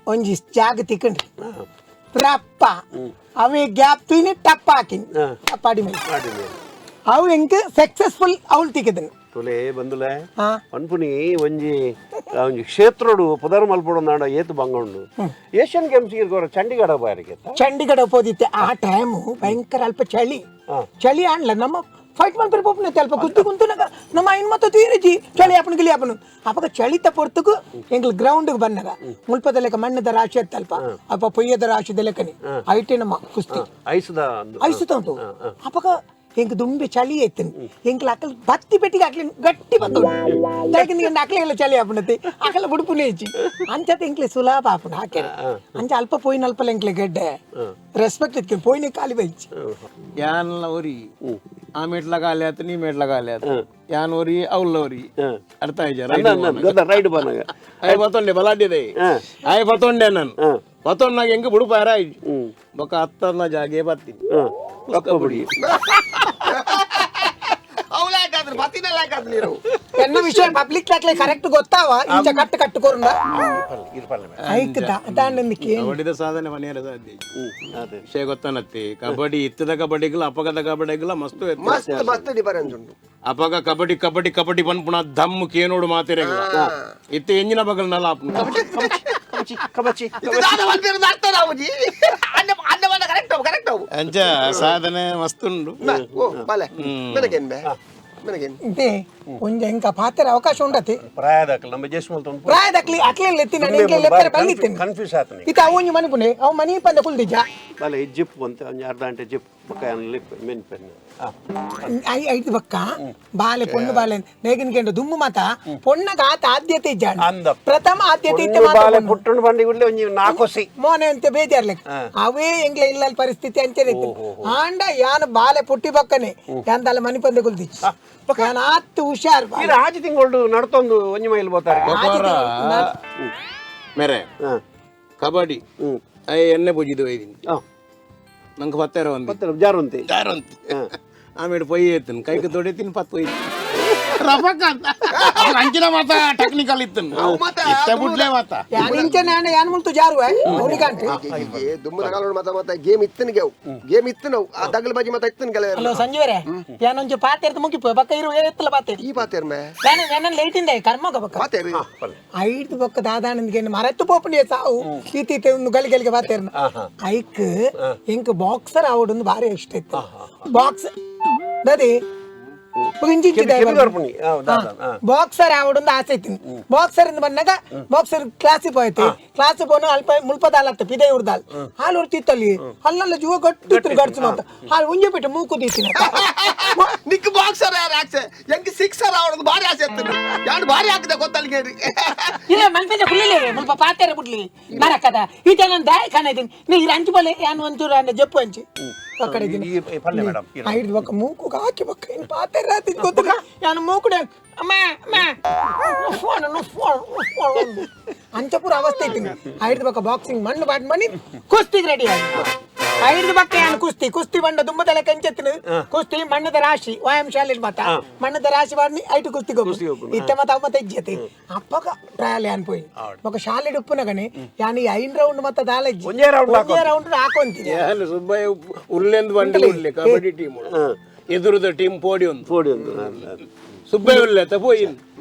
ಒಂಜಿ ಜಾಗ ತಿಕ್ಕಂಡ್ರಿ ರಪ್ಪ ಅವೇ ಗ್ಯಾಪ್ ತುಯ್ನಿ ಟಪ್ಪ ಹಾಕಿನಿ ಟಪ್ಪ ಅಡಿ ಮೇಲೆ ಅವು ಎಂಕ್ ಸಕ್ಸಸ್ಫುಲ್ ಅವಳು ತಿಕ್ಕಿದನು. ತುಲೆ ಬಂದುಲೆ ಹಾ. ಪನ್ಪುನಿ ಒಂಜಿ ಒಂಜಿ ಕ್ಷೇತ್ರಡು ಪುದರ್ ಮಲ್ಪೊಡು ನಾಡ ಏತು ಬಂಗುಂಡು ಏಷ್ಯನ್ ಗೇಮ್ಸ್ ಗೆ ಚಂಡೀಗಢ ಬಾರಿಗೆ. ಚಂಡೀಗಢ ಪೋದಿತ್ತೆ ಆ ಟೈಮು ಭಯಂಕರ ಅಲ್ಪ ಚಳಿ ಚಳಿ ಆಣ್ಲ ನಮ್ಮ ಫೈಟ್ ಮಲ್ಪರೆ ಪೋಪುನ ಅಲ್ಪ ಕುತ್ತು ಕುಂತುನಗ ನಮ್ಮ ಐನ್ ಮತ್ತ ತೀರಜಿ ಚಳಿ ಆಪಣ ಗಿಲಿ ಆಪಣ ಅಪಗ ಚಳಿತ ಪೊರ್ತುಗು ಎಂಗ್ಲ ಗ್ರೌಂಡ್ ಬನ್ನಗ ಮುಲ್ಪದ ಲೆಕ್ಕ ಮಣ್ಣದ ರಾಶಿ ಅತ್ತಲ್ಪ ಅಲ್ಪ ಪೊಯ್ಯದ ರಾಶಿದ ಲೆಕ್ಕನೆ ಐಟೆ ನಮ್ಮ ಕುಸ್ತಿ ಐಸ್ದ ಅಂದು. ಐಸುತ ಉಂಟು ಅಪಗ ಎಂಕ್ ದುಂಬೆ ಚಳಿ ಐತನ್ ಎಂಕ್ಲ ಅಕಲ್ ಬತ್ತಿ ಪೆಟ್ಟಿಗೆ ಅಕ್ಲಿ ಗಟ್ಟಿ ಬಂದು ದಾಕಿನ ಅಕ್ಲೆಲ್ಲ ಚಳಿ ಆಪುಣತಿ ಅಕಲ ಬುಡುಪುನೆ ಇಜ್ಜಿ ಅಂಚತೆ ಎಂಕ್ಲೆ ಸುಲಭ ಆಪುಣ ಹಾಕ್ಯಾರ ಅಂಚ ಅಲ್ಪ ಪೋಯಿನ ಅಲ್ಪ ಎಂಕ್ಲೆ ಗೆಡ್ಡೆ ರೆಸ್ಪೆಕ್ಟ್ ಇತ್ಕೆ ಪೋಯಿನ ಖಾಲಿ ಬೈಚಿ. ಯಾನ್ಲ ಒರಿ ಆ ಮೇಟ್ಲ ಖಾಲಿ ಆತು ನೀ ಮೇಟ್ಲ ಖಾಲಿ ಆತು ಯಾನ್ ಒರಿ ಅವ್ಲ ಒರಿ ಅರ್ಥ ಆಯ್ಜ? ಗೊತ್ತಾ ರೈಡ್ ಬನ್ನಾಗ ಆಯ್ ಬತ್ತೊಂಡೆ ಬಲಾಡ್ಯದೆ ಆಯ್ ಬತ್ತೊಂಡೆ ನಾನು ಬತ್ತೊಂಡಾಗ ಹೆಂಗ್ ಬುಡುಪಾರ ಆಯ್ತು ಬೊಕ್ಕ ಹತ್ತನ್ನ ಜಾಗೆ ಬತ್ತೀನಿ. ಬಿಡಿ. ಅವಳ ಯಾಕಾದ್ರು ಬತ್ತಿನಲ್ಲ ಯಾಕಾದ್ರು ನೀರು. ಎನ್ನ ವಿಷಯ ಪಬ್ಲಿಕ್ ಲಾಕ್ಲೆ ಕರೆಕ್ಟ್ ಗೊತ್ತಾವ ಇಂಚ ಕಟ್ಟು ಕಟ್ಟು ಕೊರುಂಡ ಐಕ್ ದಾಂಡಂದಿಕ್ಕೆ. ಕಬಡ್ಡಿದ ಸಾಧನೆ ಮನೆಯಲ್ಲ ಸಾಧ್ಯ. ಅದೇ ವಿಷಯ ಗೊತ್ತಾನತ್ತಿ ಕಬಡ್ಡಿ ಇತ್ತದ ಕಬಡ್ಡಿಗ್ಲ ಅಪಗದ ಕಬಡ್ಡಿಗ್ಲ ಮಸ್ತ್ ವ್ಯತ್ಯಾಸ. ಮಸ್ತ್ ಮಸ್ತ್ ಡಿಫರೆನ್ಸ್ ಉಂಟು. ಅಪಗ ಕಬಡ್ಡಿ ಕಬಡ್ಡಿ ಕಬಡ್ಡಿ ಪನ್ಪುಣ ದಮ್ಮು ಕೇನೋಡು ಮಾತಿರೆಗ್ಲ ಇತ್ತೆ ಎಂಜಿನ ಬಗಲ್ ನಲ ಆಪುಂಡು. ಕಬಚಿ ಕಬಚಿ. ಇದು ದಾದ ಮಲ್ಪಿರೋದು ಅರ್ಥ ರಾಮುಜಿ ಅನ್ನ ಅನ್ನ ಕರೆಕ್ಟ್ ಅವು ಕರೆಕ್ಟ್ ಅವು. ಅಂಚ ಸಾಧನೆ ಮಸ್ತ್ ಉಂಡು. ಓ ಬಾಲೆ ಮೆನಗೇನ್ ಬೇ ಮೆನಗೇನ್ ಇಂತೆ ಒಂಜಿ ಎಂಕ ಪಾತೆರ ಅವಕಾಶ ಉಂಡತಿ ಪ್ರಾಯದಾಕಲ್ ನಮ್ಮ ಜಸ್ಮಲ್ ತೊಂದು ಪ್ರಾಯದಕ್ಲಿ ಅಕ್ಲೆ ಎತ್ತಿನ ಎಂಕ್ಲೆ ಲೆಪ್ಪರೆ ಬಲ್ಲಿತ್ತೇನೆ ಕನ್ಫ್ಯೂಸ್ ಆತನೆ. ಇತ್ತ ಅವು ಒಂಜಿ ಮನಿ ಪುಣೆ ಅವು ಮನಿ ಪಂದ ಕುಲ್ದಿಜ್ಜ ಬಾಲೆ ಈ ಜಿಪ್ ಅಂತ ಒಂಜಿ ಅರ್ಧ ಗಂಟೆ ಜಿಪ್ ಬೊಕ್ಕ ಲಿಪ್ ಮೆನ್ ಪೆನ್ I ಐದು ಬಕ್ಕ ಬಾಲೆ ಪೊಣ್ಣು ಬಾಲೆ ನೇಗಿನ ಕೆಂಡು ದುಮ್ಮು ಮಾತ ಪೊಣ್ಣಗ ಆತ ಆದ್ಯತೆ ಇಜ್ಜಾಂಡ ಅಂದ. ಪ್ರಥಮ ಆದ್ಯತೆ ಇತ್ತೆ ಮಾತ ಬಾಲೆ ಪೊಣ್ಣು. ಪುಟ್ಟುಂಡು ಬಂಡಿ ಗುಡ್ಲೆ ಒಂಜಿ ನಾಕೊಸಿ ಮೋನೆ ಅಂತ ಬೇಜಾರ್ಲೆಕ್ ಅವೇ ಎಂಗ್ಲ ಇಲ್ಲ ಪರಿಸ್ಥಿತಿ ಅಂಚನೆ ಇತ್ತು. ಆಂಡ ಯಾನ್ ಬಾಲೆ ಪುಟ್ಟಿ ಬಕ್ಕನೆ ಯಾನ್ ದಾಲ ಮನಿ ಪಂದೆ ಕುಲ್ದಿಚ್ಚಿ ಯಾನ್ ಆತ್ ಹುಷಾರ್ ಬಾಲೆ. ಈರ್ ಆಜಿ ತಿಂಗಳು ನಡ್ತೊಂದು ಒಂಜಿ ಮೈಲ್ ಬೋತಾರೆ. ಮೇರೆ ಕಬಡ್ಡಿ I ಎಣ್ಣೆ ಪೂಜಿದು ಒಯ್ದಿನಿ ನಂಗೆ ಪತ್ತೆರ ಒಂದು ಜಾರುಂತಿ ಜಾರಂತಿ ಆಮೇಲೆ ಪೊಯ್ಯಿ ಎತ್ತನು ಕೈಗೆ ತೊಡಿತೀನಿ ಪತ್ತು ಒಯ್ತೀನಿ ರಫಕ ಅಂತ ಅಂಚಿನ ಮಾತ ಟೆಕ್ನಿಕಲ್ ಇತ್ತನು ಇತ್ತೆ ಬುಡ್ಲೆ ಮಾತ. ಯಾನ್ ಇಂಚನೆ ಆಂಡ ಯಾನ್ ಮುಲ್ತು ಜಾರುವೆ ಅವನಿಗಂಟು. ದುಮ್ಮದ ಕಾಲೋಡು ಮಾತ ಮಾತ ಗೇಮ್ ಇತ್ತನ ಗೆವು ಗೇಮ್ ಇತ್ತನ ಆ ದಗಲ್ ಬಾಜಿ ಮಾತ ಇತ್ತನ ಕೆಲ. ಹಲೋ ಸಂಜೀವರೇ ಯಾನೊಂಚು ಪಾತೆರ್ದು ಮುಗಿಪು ಬಕ್ಕ ಇರು ಎತ್ತಲ ಪಾತೆ ಈ ಪಾತೇರ್ ಮೇ ಯಾನ ಯಾನನ್ ಲೇಟಿಂದ ಕರ್ಮಗ ಬಕ್ಕ ಪಾತೇರು ಐದು ಬೊಕ್ಕ ದಾದಾನಂದಿಗೆ ಮರತ್ತು ಪೋಪುಂಡಿ ಸಾವು ಈತೀತೆ ಒಂದು ಗಲಿ ಗಲಿಗೆ ಪಾತೇರ್ನ ಐಕ್ ಎಂಕ್ ಬಾಕ್ಸರ್ ಆವಡೊಂದು ಭಾರಿ ಇಷ್ಟ ಇತ್ತು ಬಾಕ್ಸ್ ದದಿ ಬಾಕ್ಸರ್ ಆವಡೊಂದು ಆಸೆ ಇತ್ತು. ಬಾಕ್ಸರ್ ಇಂದ ಬಂದಾಗ ಬಾಕ್ಸರ್ ಕ್ಲಾಸಿಗೆ ಹೋಯ್ತು ಕ್ಲಾಸಿಗೆ ಪೋನು ಅಲ್ಪ ಮುಲ್ಪದಾಲತ್ತ ಪಿದೆ ಉರ್ದಾಲ್ ಹಾಲು ಉರ್ತಿತ್ತಲ್ಲಿ ಅಲ್ಲಲ್ಲ ಜೀವ ಗಟ್ಟಿತ್ತು ಗಡ್ಸು ಮಾತ ಹಾಲು ಉಂಜೆ ಬಿಟ್ಟು ಮೂಕು ದೀತಿನ. ನಿಕ್ ಬಾಕ್ಸರ್ ಯಾರು ಆಸೆ ಎಂಕ್ ಸಿಕ್ಸರ್ ಆವಡೊಂದು ಭಾರಿ ಆಸೆ ಇತ್ತು ಯಾರು ಭಾರಿ ಹಾಕಿದೆ ಗೊತ್ತಲ್ಲಿಗೆ. ಇಲ್ಲ ಮನ್ಪೆದ ಕುಳ್ಳಿಲೆ ಮುಲ್ಪ ಪಾತೆರ ಬಿಡ್ಲಿ ಮರಕದ ಈತ ನಾನು ದಾಯ ಖಾನ ಇದ್ದೀನಿ ನೀ ಅಂಚು ಬಲೆ ಯಾನು ಒಂಚೂರು ಅಂಡ ಜಪ್ಪು ಅಂಚಿ ಅಕ್ಕಡೆ ಐದು ಬೊಕ್ಕ ಮೂಕು ಹಾಕಿ ಬೊಕ್ಕ ಇನ್ನು ಪಾತೆರ ರಾತಿ ಗೊತ್ತಿಲ್ಲ ಯಾನು ಮೂಕುಡೆ ಅಮ್ಮ ಅಮ್ಮ ಫೋನ್ ಫೋನ್ ಅಂಚಪುರ ಅವಸ್ಥೆ ಇತ್ತು. ಐದು ಬೊಕ್ಕ ಬಾಕ್ಸಿಂಗ್ ಮಣ್ಣು ಬಾಟ್ ಮಣ್ಣಿ ಕುಸ್ತಿಗೆ ರೆಡಿ ಆಗಿ ಐದು ಬಕ್ಕ ಯಾನು ಕುಸ್ತಿ ಕುಸ್ತಿ ಬಂಡ ದುಂಬದಲೆ ಕಂచెತ್ತಿನ ಕುಸ್ತಿ ಮಣ್ಣದ ರಾಶಿ ವ್ಯಾಯಾಮ ಶಾಲೆ ಮಾತ ಮಣ್ಣದ ರಾಶಿ ಬಾಡ್ನಿ ಐಟು ಕುಸ್ತಿ ಗೊಬ್ಬು ಇತ್ತೆ ಮತ್ತ ಅವ ಮತ್ತೆ ಇಜ್ಜತೆ ಅಪ್ಪಗ ಟ್ರಯಲ್ ಯಾನ್ ಪೋಯಿ ಬೊಕ್ಕ ಶಾಲೆ ಉಪ್ಪುನಗನೆ ಯಾನು ಈ ಐನ್ ರೌಂಡ್ ಮತ್ತ ದಾಲಜ್ಜಿ ಒಂಜೇ ರೌಂಡ್ ಒಂಜೇ ರೌಂಡ್ ಹಾಕೊಂತೀನಿ. ಯಾನು ಸುಬ್ಬಯ್ಯ ಉಲ್ಲೆಂದು ಬಂಡಿ ಉಲ್ಲೆ ಕಬಡ್ಡಿ ಟೀಮ್ ಎದುರುದ ಟೀಮ್ ಪೋಡಿ ಒಂದು ಪೋಡಿ ಒಂದು ಸುಬ್ಬಯ್ಯ ಉಲ್ಲೆ ತ ಪೋಯಿನ್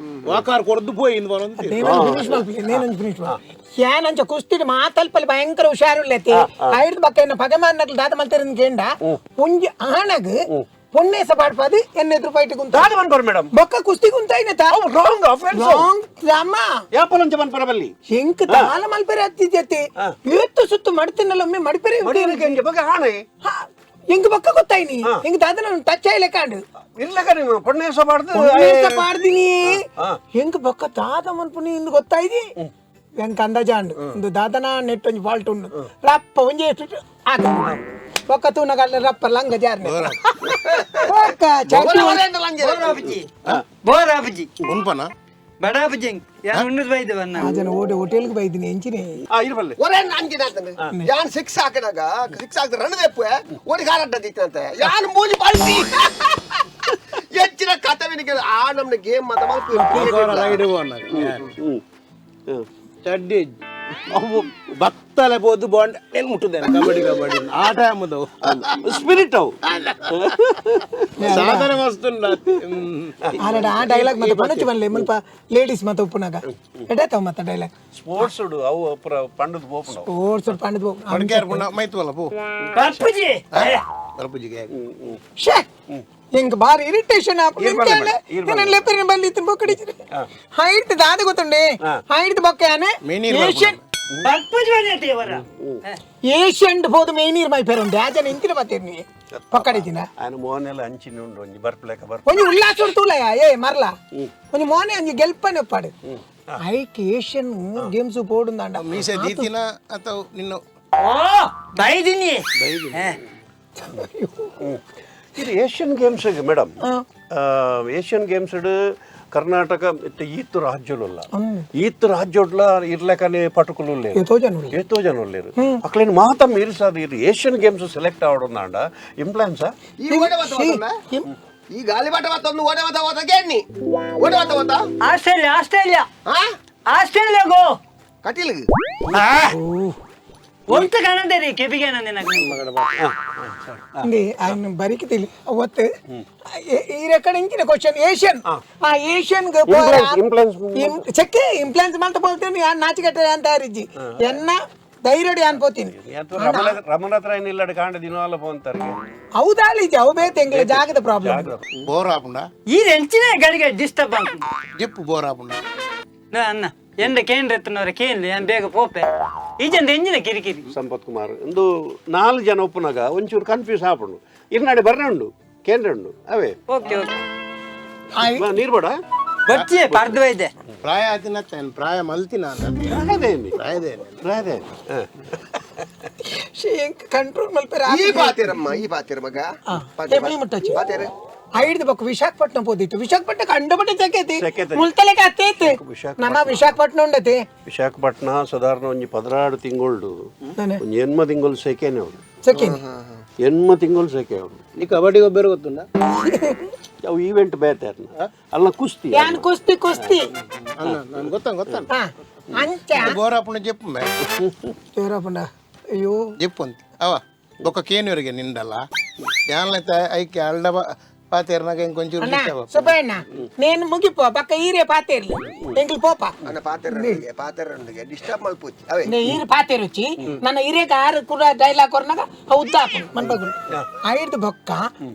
ವಾಕಾರ್ ಕೊರ್ದು ಪೋಯಿನ್ ಬರೋಂತಿ ನೇನೊಂದು ಫಿನಿಶ್ ಯಾನಂಚ ಕುಸ್ತಿಡ್ ಮಾತಲ್ಪಲ್ಲಿ ಭಯಂಕರ ಹುಷಾರುಲ್ಲೆತಿ ಐದು ಬಕ್ಕ ಎನ್ನ ಪಗಮಾನ್ನಕ್ಲು ದಾದ ಮಲ್ತೆರನ್ ಕೇಂಡ ಒಂಜಿ ಆಣಗ್ ಪೊನ್ನೇಸ ಪಾಡ್ಪಾದು ಎನ್ನ ಎದುರು ಫೈಟ್ ಗುಂತ ದಾದ ಬನ್ಪರ್ ಮೇಡಮ್ ಬೊಕ್ಕ ಕುಸ್ತಿ ಗುಂತ ಐನತ wrong friends wrong ರಾಮ ಯಾಪಲಂಚ ಬನ್ಪರ ಬಲ್ಲಿ ಎಂಕ್ ದಾಲ ಮಲ್ಪೆರೆ ಅತ್ತಿದ್ಯತಿ ಏತ್ತು ಸುತ್ತು ಮಡ್ತಿನಲ್ಲ ಒಮ್ಮೆ ಮಡಿಪೆರೆ ಮಡಿಯನಕ್ಕೆ ಬೊಕ್ಕ ಆಣೆ ಎಂಕ್ ಬೊಕ್ಕ ಗೊತ್ತಾಯ್ನಿ ಎಂಕ್ ದಾದ ನಾನು ಟಚ್ ಆಯ್ಲೆ ಕಾಂಡು ಇಲ್ಲ ಕರೆ ಪೊನ್ನೇಸ ಪಾಡ್ದು ಪೊನ್ನೇಸ ಪಾಡ್ದಿನಿ ಎಂಕ್ ಬೊಕ್ಕ ದಾದ ಮನ್ಪುನಿ ಇಂದು ಗೊತ್ತಾಯ್ದಿ ಎಂಕ್ ಅಂದಾಜಾಂಡು ಇಂದು ದಾದನ ನೆಟ್ ಒಂಜಿ ಫಾಲ್ಟ್ ಉಂಡು ರಪ್ಪ ಒಂಜಿ ಆತ ಬೊಕ್ಕ ತೂನಗಲ್ಲ ರಪ್ಪ ಲಂಗ ಜಾರ್ನೆ ಬೊಕ್ಕ ಚಟಿ ಬೋರಾಬುಜಿ ಉನ್ಪನ ಬಡಾಬುಜಿ ಯಾನ್ ಉಂಡು ಬೈದೆ ಬನ್ನ ಆ ಜನ ಓಡೆ ಹೋಟೆಲ್ಗೆ ಬೈದಿನಿ ಎಂಚಿನೆ ಇರ್ಬಲ್ಲೆ ಒರೇ ನಂಗೆ ಯಾನ್ ಸಿಕ್ಸ್ ಹಾಕಿದಾಗ ಸಿಕ್ಸ್ ಹಾಕಿದ್ರೆ ರನ್ ದೆಪ್ಪು ಓಡಿ ಕಾರಡ್ಡ ದಿತ್ತಂತೆ ಯಾನ್ ಮೂಲಿ ಪಲ್ಟಿ ಹೆಚ್ಚಿನ ಕಥವಿನಿಗೆ ಆ ನಮ್ನ ಗೇಮ್ ಮಾತ ರೈಡ್ ಚಡ್ಡಿ ಅವು ಬತ್ತಲೆ ಪೋದು ಬಾಂಡ್ ಏನ್ ಮುಟ್ಟುದೇನೆ ಕಬಡ್ಡಿ ಕಬಡ್ಡಿ ಆಟ ಎಂಬುದು ಸ್ಪಿರಿಟ್ ಅವು ಸಾಧನೆ ಮಸ್ತ್ ಆಲಡ ಆ ಡೈಲಾಗ್ ಮತ್ತೆ ಪಣಚು ಬನ್ಲೆ ಮುಲ್ಪ ಲೇಡೀಸ್ ಮತ್ತೆ ಉಪ್ಪುನಾಗ ಎಡತಾವ ಮತ್ತೆ ಡೈಲಾಗ್ ಸ್ಪೋರ್ಟ್ಸ್ ಅವು ಪಂಡದ ಪೋಪುಂಡು ಸ್ಪೋರ್ಟ್ಸ್ ಪಂಡದ ಪೋಪುಂಡು ಪಂಡ್ಕೆ ಮೈತ್ವಲ್ಲ ಪೋ ಬರ್ಪುಜಿ ಬರ್ಪುಜಿಗೆ ಶೇ ಎಂಕ್ ಬಾರಿ ಇರಿಟೇಷನ್ ಆಪುಂಡು ನಾನು ಲೆಪ್ಪರಿನ ಬಲ್ಲಿ ಇತ್ತಿನ ಬೊಕ್ಕಡಿಚಿರಿ ಹೈಟ್ ದಾದ ಗೊತ್ತುಂಡೆ ಹೈಟ್ ಬೊಕ್ಕಯಾನೆ ಏಷ್ಯನ್ ಬರ್ಪುಜಿ ಬಂದೈತೆ ಇವರ ಏಷ್ಯನ್ ಪೋದು ಮೇನೀರ್ ಮೈ ಪೇರುಂಡೆ ಆ ಜನ ಇಂತಿನ ಬತ್ತೀರ್ನಿ ಪಕ್ಕಡಿಚಿನ ఆయన ಮೋನೆಲ್ಲ ಅಂಚಿನ ಉಂಡು ಒಂಜಿ ಬರ್ಪುಲೆಕ ಬರ್ಪ ಒಂಜಿ ಉಲ್ಲಾಸ ತೂಲಯ ಏ ಮರ್ಲ ಒಂಜಿ ಮೋನೆ ಒಂಜಿ ಗೆಲ್ಪನೆ ಒಪ್ಪಾಡು hike Asian games ಪೋಡುಂದಾಂಡ ಮೀಸೆ ದೀತಿನ ಅಥವಾ ನಿನ್ನ ಓ ಬೈದಿನಿ ಇದು Asian games madam Asian games Karnataka ಈತ್ ರಾಜ್ಯಲುಲ್ಲ ಈತ್ ರಾಜ್ಯೋಡ್ಲ ಇರ್ಲೆಕನೆ ಪಟುಕುಲು ಏತೋ ಜನ ಉಲ್ಲೆರ್. ಏತೋ ಜನ ಉಲ್ಲೇರು ಅಕ್ಲೇನು ಮಾತ ಮೀರಿಸಾದ ಇದು Asian games select ಆವಡೊಂದಾಂಡ ಇಂಪ್ಲಾನ್ಸ ಈ ಓಡೆ ಬತ್ತ ಹೋತಲ್ಲ? ಈ ಗಾಲಿ ಬಾಟ ಬತ್ತ ಒಂದು ಓಡೆ ಬತ್ತ ಹೋತ ಕೇಣ್ಣಿ ಓಡೆ ಬತ್ತ ಹೋತ ಆಸ್ಟ್ರೇಲಿಯಾ ಆಸ್ಟ್ರೇಲಿಯಾ ಹಾ ಆಸ್ಟ್ರೇಲಿಯಾ ಗೋ ಕಟೀಲ್ ಒಂತ ಕಾಣಂದೆ ಕೆಬಿಗೆ ನಂದೆ ఆయన బరికి తెలి ಅವತ್ತು ಈ ರೆಕಾರ್ಡ್ ಇಂಚಿನ ಕ್ವಶನ್ ಏಷ್ಯನ್ ಆ ಏಷ್ಯನ್ ಚೆಕ್ ಇಂಪ್ಲಾನ್ಸ್ ಮಾಡ್ತಾ ಬೋಲ್ತೇನೆ ಯಾನ್ ನಾಚಿಕೆಟ್ಟರೆ ಅಂತ ತಯಾರಿಜ್ಜಿ ಎನ್ನ ಧೈರ್ಯಡಿ ಅನ್ಕೋತೀನಿ. ರಮಣತ್ರ ಏನಿಲ್ಲ ಕಾಂಡ ದಿನ ಪೋಂತಾರೆ. ಹೌದಾಲಿ ಅವು ಬೇತೆ ಎಂಗ್ಲ ಜಾಗದ ಪ್ರಾಬ್ಲಮ್. ಬೋರ್ ಆಪುಂಡ ಈ ಎಂಚಿನ ಗಡಿಗೆ ಡಿಸ್ಟರ್ಬ್ ಆಪುಂಡು. ಜಿಪ್ಪು ಬೋರ್ ಆಪುಂಡ. ಅನ್ನ ಎಂದ ಕೇಂದ್ರ ಎತ್ತನವರ ಕೇಂದ್ರ ಏನ್ ಬೇಗ ಪೋಪೆ ಈಜಂದ ಎಂಜಿನ ಕಿರಿಕಿರಿ. ಸಂಪತ್ ಕುಮಾರ್ ಒಂದು 4 ಜನ ಒಪ್ಪುನಾಗ ಒಂಚೂರು ಕನ್ಫ್ಯೂಸ್ ಆಪುಂಡು. ಇರ್ನಾಡೆ ಬರ್ರೆ ಉಂಡು ಕೇಂದ್ರ ಉಂಡು ಅವೇ. ಓಕೆ ಓಕೆ ನೀರು ಬೇಡ ಬಚ್ಚಿಯೇ ಪರ್ದು ಇದೆ. ಪ್ರಾಯ ಆತಿನ ಪ್ರಾಯ ಮಲ್ತಿನ ಪ್ರಾಯದೇನಿ ಕಂಟ್ರೋಲ್ ಮಲ್ಪೆರ. ಈ ಪಾತಿರಮ್ಮ ಈ ಪಾತಿರ ಮಗ ಪಾತಿರ ಐದು ಬೊಕ್ಕ ವಿಶಾಖಪಟ್ಟಣ ಪೋದಿತ್ತು. ವಿಶಾಖಪಟ್ಟಣ ಕಂಡುಬಿಟ್ಟು ಸೆಕೆತಿ ಮುಲ್ತಲೆಗೆ ಅತ್ತೈತಿ ನಮ್ಮ ವಿಶಾಖಪಟ್ಟಣ ಉಂಡತಿ. ವಿಶಾಖಪಟ್ಟಣ ಸಾಧಾರಣ ಒಂಜಿ 16 ತಿಂಗಳು ಒಂಜಿ 8 ತಿಂಗಳು ಸೆಕೆನೆ ಅವಳು. ಸೆಕೆನೆ 8 ತಿಂಗಳು ಸೆಕೆ ಅವಳು. ನೀ ಕಬಡ್ಡಿ ಒಬ್ಬರು ಗೊತ್ತುಂಡ? ಅವು ಈವೆಂಟ್ ಬೇತೆ ಅಲ್ಲ ಕುಸ್ತಿ. ಯಾನ್ ಕುಸ್ತಿ ಕುಸ್ತಿ ಅಲ್ಲ ನಾನು ಗೊತ್ತ ಗೊತ್ತ ಅಂಚ ಬೋರಾಪುಣ ಜೆಪ್ಪು ಮೇ ಬೋರಾಪುಣ ಅಯ್ಯೋ ಜೆಪ್ಪು ಅಂತ ಅವ ಬೊಕ್ಕ ಕೇನುವರಿಗೆ ನಿಂಡಲ್ಲ ಯಾನ್ಲೈತ ಐಕೆ ಅಲ್ಡ ಪಾತೇರ್ನಾಗ ಇಂಕೊಂಚೂರು ಸುಬ್ಬಣ್ಣ నేను ಮುಗಿಪೋ ಪಕ್ಕ ಈರೆ ಪಾತೇರ್ಲಿ ಎಂಕ್ಲು ಪೋಪ ಅನ್ನ ಪಾತೇರ ಪಾತೇರ ಡಿಸ್ಟರ್ಬ್ ಮಲ್ಪೊಚ್ಚಿ ಅವೇ నే ಈರು ಪಾತೇರುಚ್ಚಿ ನನ್ನ ಹಿರಿಯಕ ಆರು ಕುರ ಡೈಲಾಗ್ ಕೊರ್ನಾಗ ಉದ್ದಾಪು ಮನ್ಬಗುಲು ಐದು ಬೊಕ್ಕ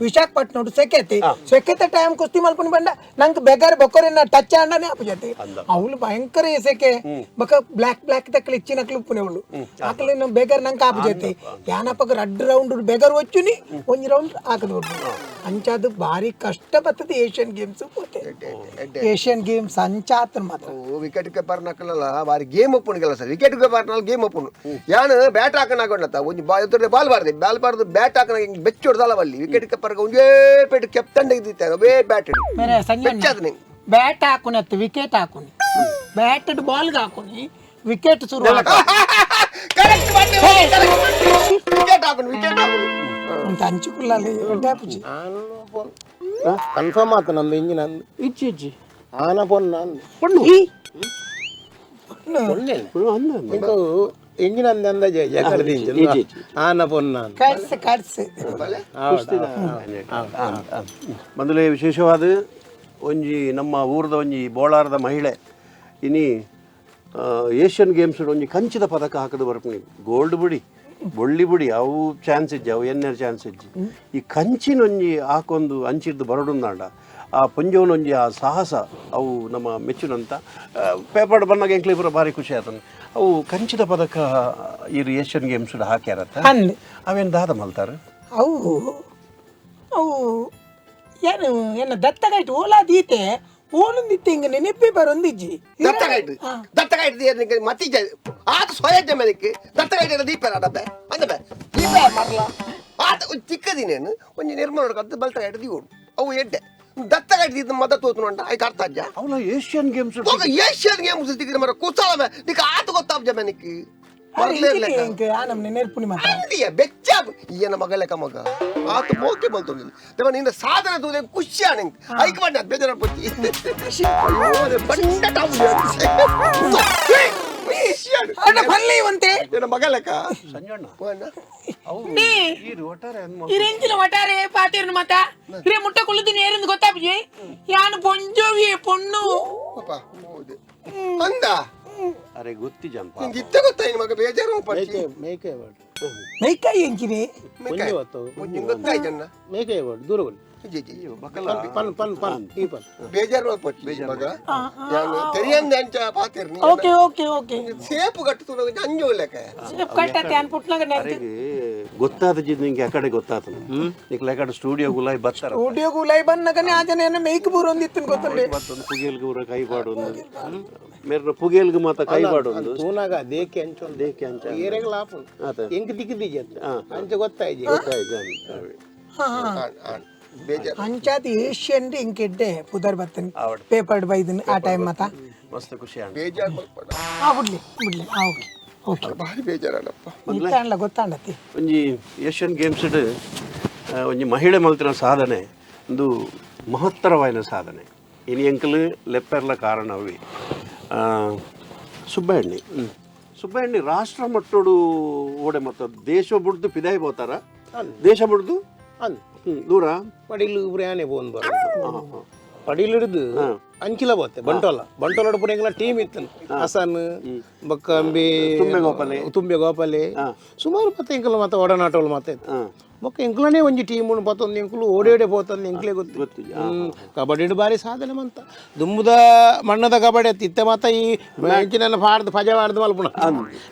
ವಿಶಾಖಪಟ್ಟಣ ಸೆಕೆತಿ ಸೆಕೆತ ಟೈಮ್ ಕುಸ್ತಿ ಮಲ್ಪುನಿ ಬಂಡ ನಂಗೆ ಬೆಗಾರ್ ಬೊಕ್ಕರೆನ್ನ ಟಚ್ ಆಂಡನೆ ಆಪುಜತಿ ಅವಳು ಭಯಂಕರ ಸೆಕೆ ಬೊಕ್ಕ ಬ್ಲಾಕ್ ಬ್ಲಾಕ್ ತಕ್ಕಲು ಇಚ್ಚಿನ ಉಪ್ಪುನೆ ಅವಳು ಆಕಲೆ ನಮ್ಮ ಬೆಗಾರ್ ನಂಗೆ ಆಪುಜತಿ ಯಾನಪಗ ರಡ್ಡು ರೌಂಡ್ ಬೆಗಾರ್ వచ్చుని ಒಂಜಿ ರೌಂಡ್ ಆಕದು ಅಂಚಾದು ಭಾರಿ ಕಷ್ಟ ಬರ್ತದೆ. ಏಷ್ಯನ್ ಗೇಮ್ಸ್ ಪೋತೆ ಏಷ್ಯನ್ ಗೇಮ್ಸ್ ಅಂಚಾತ್ರ ಮಾತ್ರ ವಿಕೆಟ್ ಕೀಪರ್ ನಕಲಲ್ಲ ಬಾರಿ ಗೇಮ್ ಒಪ್ಪುಣಿಗೆಲ್ಲ ಸರ್. ವಿಕೆಟ್ ಕೀಪರ್ ನಲ್ಲಿ ಗೇಮ್ ಒಪ್ಪುಣು ಯಾನು ಬ್ಯಾಟ್ ಹಾಕನಾಗೊಂಡತ್ತ ಒಂಜಿ ಬಾಲ್ ಬಾರ್ದೆ ಬಾಲ್ ಬಾರ್ದು ಬ್ಯಾಟ್ ಹಾಕನ ಹಿಂಗೆ ಬೆಚ್ಚ ಹೊಡ್ದಲ್ಲ ಅಲ್ಲಿ ವಿಕೆಟ್ ಕೀಪರ್ ಒಂಜೇ ಪೇಟು ಕೆಪ್ತಂಡ ಇದ್ದಿತ್ತೆ ಅವೇ ಬ್ಯಾಟ್ ಬೆಚ್ಚಾದ ಬ್ಯಾಟ್ ಹಾಕುನತ್ತು ವಿಕೆಟ್ ಹಾಕುನಿ ಬ್ಯಾಟ್ ಬಾಲ್ ಹಾಕುನಿ ವಿಕೆಟ್ ಶುರು ಕರೆಕ್ಟ್ ವಿಕೆಟ್ ಹಾಕುನಿ ವಿಕೆಟ್ ಹಾಕುನಿ ಅಂತ ಹಂಚಿಕೊಳ್ಳಲಿ ಕನ್ಫರ್ಮ್ ಆತ ನಂದು ಇಂಜಿನ್ ಅಂದು ಇಜ್ಜಿ ಇಜ್ಜಿ ಆನ ಪೊನ್ನ ಪೊಣ್ಣು ಇಂಜಿನ್ ಅಂದ ಅಂದಾಜೆ ಜಕರ್ದಿ ಇಂಜಿನ್ ಆನ ಪೊನ್ನ ಕಟ್ಸ್ ಕಟ್ಸ್ ಮೊದಲೇ ವಿಶೇಷವಾದ ಒಂಜಿ ನಮ್ಮ ಊರದ ಒಂಜಿ ಬೋಳಾರದ ಮಹಿಳೆ ಇನಿ ಏಷ್ಯನ್ ಗೇಮ್ಸ್ ಒಂಜಿ ಕಂಚಿದ ಪದಕ ಹಾಕದು ಬರ್ಪುನಿ. ಗೋಲ್ಡ್ ಬುಡಿ ಬೊಳ್ಳಿ ಬುಡಿ ಅವು ಚಾನ್ಸ್ ಇಜ್ಜಿ ಅವು ಎನ್ನೆರ್ ಚಾನ್ಸ್ ಇಜ್ಜಿ. ಈ ಕಂಚಿನೊಂಜಿ ಹಾಕೊಂದು ಅಂಚಿದ್ದು ಬರಡುಂದಾಂಡ ಆ ಪೊಂಜೋನೊಂಜಿ ಆ ಸಾಹಸ ಅವು ನಮ್ಮ ಮೆಚ್ಚುನಂತ ಪೇಪರ್ ಬಂದಾಗ ಎಂಕ್ಲಿಪುರ ಭಾರಿ ಖುಷಿ ಆತನ. ಅವು ಕಂಚಿದ ಪದಕ ಈ ಏಷ್ಯನ್ ಗೇಮ್ಸ್ ಹಾಕ್ಯಾರತ್ತ ಅವೇನು ದಾದ ಮಲ್ತಾರೆ ಅವು ಅವು ಏನು ಏನ ದತ್ತಗಾಯ್ತು ಓಲಾ ದೀತೆ ಓಲೊಂದಿತ್ತೆ ಹಿಂಗೆ ನೆನಪೇ ಬರೊಂದಿಜ್ಜಿ ದತ್ತಗಾಯ್ತು ದತ್ತಗಾಯ್ತು ಮತ್ತೀಜ ಆತ ಸ್ವಯಜ್ಜ ಮೇಲಕ್ಕೆ ದತ್ತಗಾಯ್ತು ದೀಪ ಡಬ್ಬೆ ಅಂದಬೆ ದೀಪ ಮರಲ ಆತ ಚಿಕ್ಕದಿನೇನು ಒಂಜಿ ನಿರ್ಮಾಣ ಕದ್ದು ಬಲ್ತಗಾಯ್ತು ದೀವೋಡು ಅವು ಎಡ್ಡೆ ದತ್ತಗಾಯ್ತು ಮದ ತೋತು ಅಂಟ ಐಕ ಅರ್ಥ ಅಜ್ಜ ಅವಳ ಏಷ್ಯನ್ ಗೇಮ್ಸ್ ಏಷ್ಯನ್ ಗೇಮ್ಸ್ ತಿಕ್ಕಿದ ಮರ ಕುಸಾಲ ನಿಕ್ಕ ಆತ ಗೊತ್ತಾಬ್ಜ ಮೇನಕ್ಕೆ ಬೆಚ್ಚ ಮಗ ಲೆಕ್ಕ ಮಗ ಆತ ಮೋಕೆ ಬಲ್ತೊಂದಿಲ್ಲ ದೇವ ನಿನ್ನ ಸಾಧನೆ ತೂದೆ ಖುಷಿ ಆಣ ಐಕ್ ಮಾಡಿ ಬೇಜಾರ ಬಂಡ ಮಗ ಲೆಕ್ಕ ಸಂಜಣ್ಣ ಇರೆಂಚಿನ ಒಟ್ಟಾರೆ ಪಾತೇರ್ನ ಮತ ಇರೇ ಮುಟ್ಟ ಕುಳ್ಳುದಿನ ಏರಿಂದು ಗೊತ್ತಾಪುಜಿ ಯಾನು ಪೊಂಜೋವಿ ಪೊಣ್ಣು ಅಂದ ಅರೆ ಗೊತ್ತಿ ಜಂಪ ನಿಂಗೆ ಇತ್ತೆ ಗೊತ್ತಾಯಿ ಮಗ ಬೇಜಾರು ಪಡ್ತಿ ಮೇಕೆ ಬಾಡು ಮೇಕಾಯಿ ಎಂಚಿನಿ ಒಂಜಿ ಹೊತ್ತು ಗೊತ್ತಾಯ್ತಣ್ಣ ಮೇಕೆ ಬಾಡು ದೂರ ಬಲ್ಲಿ ಪನ್ ಪನ್ ಪನ್ ಈ ಪನ್ ಬೇಜಾರು ಪಡ್ತಿ ಮಗ ಯಾನು ತೆರಿಯಂದೆ ಅಂಚ ಪಾತಿರ್ನಿ ಓಕೆ ಓಕೆ ಓಕೆ ಸೇಪು ಕಟ್ಟು ಅಂಜು ಲೆಕ್ಕ ಸೇಪು ಕಟ್ಟತ್ತೆ ಅನ್ಪುಟ್ನಾಗ ಅರೆಗೆ ಗೊತ್ತಾದ ಜಿದ್ ನಿಂಗೆ ಆ ಕಡೆ ಗೊತ್ತಾತ ನಿಕ್ಲೆ ಆ ಕಡೆ ಸ್ಟುಡಿಯೋ ಗುಲಾಯ್ ಬರ್ತಾರ ಸ್ಟುಡಿಯೋ ಗುಲಾಯ್ ಬಂದಾಗ ಆ ಜನ ಏನೋ ಮೇಕ್ ಬೂರೊಂದಿತ್ತು ಗೊತ್ತುಂಡೆ ಮತ್ತೊಂದು ಪುಗೇಲ್ಗೆ ಊರ ಕೈ ಬಾಡೊಂದು ಮೇರ್ನ ಪುಗೇಲ್ಗೆ ಮಾತ ಕೈ ಬಾಡೊಂದು ತೂನಾಗ ದೇಕೆ ಅಂಚ ದೇಕೆ ಅಂಚ ಏರೆಗ್ಲ ಆಪುಂಡು ಎಂಕ್ ದಿಕ್ಕಿದ್ದೀಜಿ ಅಂತ ಅಂಚ ಗೊತ್ತಾಯ್ಜಿ ಗೊತ್ತಾಯ್ಜಿ ಅಂಚಾದ ಏಷ್ಯನ್ ಇಂಕೆಡ್ಡೆ ಪುದರ್ ಬತ್ತನ್ ಪೇಪರ್ಡ್ ಬೈದನ್ ಆ ಟೈಮ್ ಮತ ಮಸ್ತ್ ಖುಷಿ ಆಂಡ್ ಬೇಜಾರು ಮಲ್ಪಡ ಆ ಬಿಡ್ಲಿ ಬಿಡ್ಲಿ ಆ ಓಕೆ ಓಕೆ ಭಾರಿ ಬೇಜಾರಲ್ಲಪ್ಪ ಇತ್ತಾಂಡ್ಲ ಗೊತ್ತಾಂಡತಿ ಒಂಜಿ ಏಷ್ಯನ್ ಗೇಮ್ಸ್ ಒಂಜಿ ಮಹಿಳೆ ಮಲ್ತಿನ ಸಾಧನೆ ಒಂದು ಮಹತ್ತರವಾಯಿನ ಸಾಧನೆ ಇನಿ ಎಂಕಲ್ ಲೆಪ್ಪೆರ್ಲ ಕಾರಣವೇ ಸುಬ್ಬಣ್ಣಿ ಸುಬ್ಬಣ್ಣಿ ರಾಷ್ಟ್ರ ಮಟ್ಟೋಡು ಓಡೆ ಮತ್ತು ದೇಶ ಬುಡ್ದು ಪಿದಾಯಿ ಬೋತಾರ ದೇಶ ಬುಡ್ದು ದೂರ ಪಡಿಲು ಪ್ರಯಾಣೆ ಪೋನ್ ಬರ ಪಡಿಲಿಡ್ದು ಅಂಚಿಲ ಬೋತೆ ಬಂಟೋಲ ಬಂಟೋಲ ಪುರ ಎಂಗ್ಲ ಟೀಮ್ ಇತ್ತು ಹಸನ್ ಬೊಕ್ಕ ಅಂಬಿ ತುಂಬೆ ಗೋಪಾಲೆ ಸುಮಾರು ಮತ್ತೆ ಎಂಕಲ್ ಮತ್ತೆ ಒಡನಾಟೋಲು ಮತ್ತೆ ಇತ್ತು ಬೊಕ್ಕ ಎಂಕ್ಲನೇ ಒಂಜಿ ಟೀಮ್ ಪತ್ತೊಂದು ಎಂಕುಲು ಓಡೇಡೆ ಪೋತಂದು ಎಂಕ್ಲೆ ಗೊತ್ತು ಕಬಡ್ಡಿ ಬಾರಿ ಸಾಧನೆ ಮಂತ ದುಂಬುದ ಮಣ್ಣದ ಕಬಡ್ಡಿ ಅತ್ತ ಇತ್ತೆ ಮಾತ ಈ ಇಂಚಿನ ಫಾರ್ದು ಪಜ ಫಾರ್ದು ಮಲ್ಪುಣ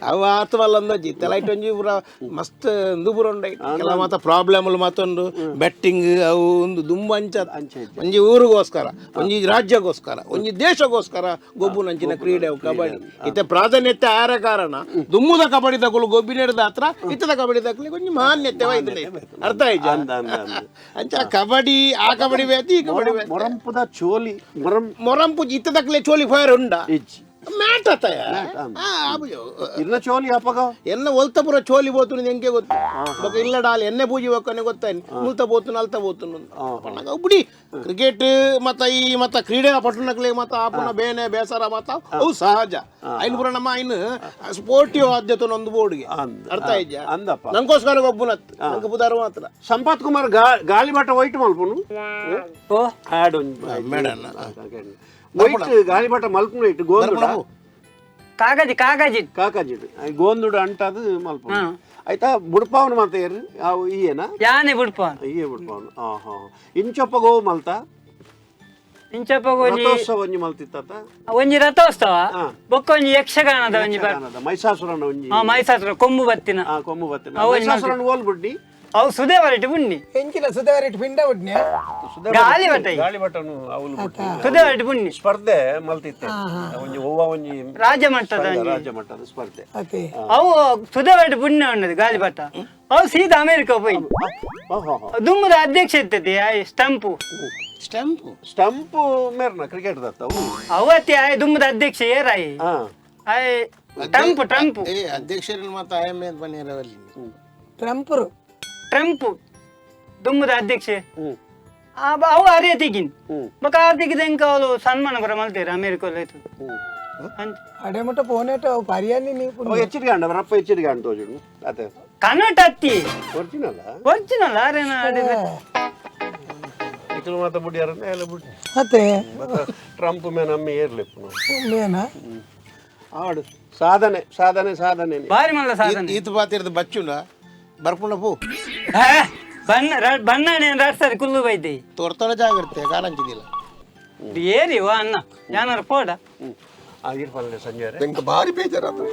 ಅವು ಆತು ವಲ್ಲಂದೊಂಜಿ ಇತ್ತೆ ಲೈಟ್ ಒಂಜಿ ಪೂರ ಮಸ್ತ್ ಉಂದು ಪೂರ ಉಂಡೈ ಕೆಲ ಮಾತ ಪ್ರಾಬ್ಲಮ್ಲು ಮತ್ತೊಂದು ಬೆಟ್ಟಿಂಗ್ ಅವು ಒಂದು ದುಂಬು ಅಂಚ ಒಂಜಿ ಊರಿಗೋಸ್ಕರ ಒಂಜಿ ರಾಜ್ಯಕ್ಕೋಸ್ಕರ ಒಂಜಿ ದೇಶಕ್ಕೋಸ್ಕರ ಗೊಬ್ಬುನಂಚಿನ ಕ್ರೀಡೆ ಅವು ಕಬಡ್ಡಿ ಇತ್ತೆ ಪ್ರಾಧಾನ್ಯತೆ ಆರ ಕಾರಣ ದುಮ್ಮುದ ಕಬಡ್ಡಿ ತಗೊಳ್ಳು ಗೊಬ್ಬಿನೆಡ್ದ ಹತ್ರ ಇತ್ತದ ಕಬಡ್ಡಿ ತಗೊಳ್ಳಿ ಒಂಜಿ ಮಾನ್ಯತೆ ವಾಯ್ತು ಅರ್ಥ ಆಯ್ತು ಅಂಚ ಕಬಡ್ಡಿ ಆ ಕಬಡ್ಡಿ ಬೇತಿ ಈ ಕಬಡ್ಡಿ ಬೇತಿ ಮೊರಂಪುದ ಚೋಲಿ ಮೊರಂಪು ಇತ್ತದಕ್ಲೆ ಚೋಲಿ ಫೈರ್ ಉಂಡ ಮ್ಯಾಟ್ ಆತಯ ಇನ್ನ ಚೋಲಿ ಅಪ್ಪಗ ಎನ್ನ ಒಲ್ತಪುರ ಚೋಲಿ ಬೋತು ಎಂಕೆ ಗೊತ್ತು ಬೊಕ ಇಲ್ಲ ಡಾಲ್ ಎಣ್ಣೆ ಪೂಜೆ ಒಕ್ಕನೆ ಗೊತ್ತಾಯ್ತು ಮುಲ್ತ ಬೋತು ಅಲ್ತ ಬೋತು ಪಣ್ಣಗ ಬುಡಿ ಕ್ರಿಕೆಟ್ ಮತ್ತ ಈ ಮತ್ತ ಕ್ರೀಡೆ ಪಟ್ಟಣಕ್ಲೆ ಮತ್ತ ಆಪುನ ಬೇನೆ ಬೇಸರ ಮತ್ತ ಅವು ಸಹಜ ಐನ್ ಪುರ ನಮ್ಮ ಐನ್ ಸ್ಪೋರ್ಟಿವ್ ಆದ್ಯತೆ ಒಂದು ಬೋರ್ಡ್ಗೆ ಅರ್ಥ ಆಯ್ತಾ ಅಂದಪ್ಪ ನಂಗೋಸ್ಕರ ಒಬ್ಬನತ್ ನಂಗೆ ಬುಧಾರ ಮಾತ್ರ ಸಂಪತ್ ಕುಮಾರ್ ಗಾಳಿಬಾಟ ವೈಟ್ ಮಲ್ಪುನು ಆಡ್ ಮೇಡಮ್ ವೈಟ್ ಗಾಳಿಬಾಟ ಮಲ್ಪುನು ಇಟ್ಟು ಗೋಂದುಡ ಕಾಗಜಿ ಕಾಗಜಿ ಕಾಕಾಜಿ ಗೋಂದುಡು ಅಂಟದು ಮಲ್ಪುನು ಆಯ್ತಾ ಬುಡ್ಪಾವನ ಮಾತ ಏರು ಈಯೇನಾ ಯಾನೆ ಬುಡ್ಪಾವನ್ ಈಯೇ ಬುಡ್ಪಾವನ್ ಆಹಾ ಇಂಚಪ್ಪ ಗೋ ಮಲ್ತ ಇಂಚಪ್ಪ ರಥೋತ್ಸವ ಒಂಜಿ ಮಲ್ತಿತ್ತ ಒಂಜಿ ರಥೋತ್ಸವ ಬೊಕ್ಕ ಒಂಜಿ ಯಕ್ಷಗಾನದ ಒಂಜಿ ಮೈಸಾಸುರನ ಒಂಜಿ ಮೈಸಾಸುರ ಕೊಂಬು ಬತ್ತಿನ ಕೊಂಬು ಬತ್ತಿನ ಮೈಸಾಸುರನ ಓಲ್ ಬುಡ್ಡಿ ಅವು ಸುದೇವರೆಟ್ಟಿ ಬುಣ್ಣಿ ಎಂಚಿನ ಸುದೇವರೆಟ್ಟಿ ಪಿಂಡ ಬುಡ್ನಿ ಗಾಳಿ ಬಟ್ಟ ಗಾಳಿ ಬಟ್ಟನು ಅವಲು ಸುದೇವರೆಟ್ಟಿ ಬುಣ್ಣಿ ಸ್ಪರ್ಧೆ ಮಲ್ತಿತ್ತೆ ಒಂಜಿ ಒವ್ವ ಒಂಜಿ ರಾಜ್ಯ ಮಟ್ಟದ ರಾಜ್ಯ ಮಟ್ಟದ ಸ್ಪರ್ಧೆ ಅವು ಸುದೇವರೆಟ್ಟಿ ಬುಣ್ಣೆ ಉಣ್ಣದು ಗಾಳಿ ಬಟ್ಟ ಅವು ಸೀದಾ ಅಮೆರಿಕ ಪೋಯಿ ದುಮ್ಮದ ಅಧ್ಯಕ್ಷ ಇರ್ತದೆ stump stump stump ಮೇರ್ನ cricket ದತ್ತ ಅವತ್ತಿ ಆಯ್ ದುಮ್ಮದ ಅಧ್ಯಕ್ಷ ಏರಾಯಿ ಆಯ್ ಟ್ರಂಪ್ ಟ್ರಂಪ್ ಅಧ್ಯಕ್ಷರ ಮಾತ ಆಯ್ ಬನ್ನಿರವಲ್ಲಿ ಟ್ರಂಪರು ಟ್ರಂಪ್ ದುಮ್ಮದ ಅಧ್ಯಕ್ಷೆ ಅವು ಅರೇ ತೆಗಿನ್ ಬೊಕ ಆರ್ ತೆಗಿದ ಎಂಕ ಅವಳು ಸನ್ಮಾನ ಪೂರ ಮಲ್ತೇರು ಅಮೆರಿಕ ಅಡೆ ಮುಟ್ಟ ಪೋನೇಟ ಅವು ಪರಿಯಾನಿ ನೀವು ಎಚ್ಚರಿಕೆ ಅಂಡ ರಪ್ಪ ಎಚ್ಚರಿಕೆ ಅಂಡ ತೋಜುಡು ಅದೇ ಕನ್ನಡ ಅತ್ತಿ ಒರಿಜಿನಲ್ ಒರಿಜಿನಲ್ ಅರೇನ ಅಡೆ ಇಕ್ಲು ಮಾತ ಬುಡಿಯಾರ ಎಲ್ಲ ಬುಡಿ ಅತ್ತೆ ಟ್ರಂಪ್ ಮೇನ ಅಮ್ಮ ಏರ್ಲಿಪ್ಪು ಮೇನ ಆಡು ಸಾಧನೆ ಸಾಧನೆ ಸಾಧನೆ ಬಾರಿ ಮಲ್ಲ ಸಾಧನೆ ಈತ ಬಾತಿರ್ದು ಬಚ್ಚುಂಡ ಬರ್ಪುಂಡ ಪೂ ಬಣ್ಣ ಬಣ್ಣ ರಾಡ್ಸರಿ ಕುಲ್ಲು ಬೈದೆ ತೋರ್ತೋಳ ಜಾಗ್ರತೆ ಕಾರಂಚಿದಿಲ್ಲ ಏರಿ ವಾ ಅಣ್ಣ ಯಾನಾರ ಪೋಡ ನಂಗೆ ಭಾರಿ ಬೇಜಾರಾತು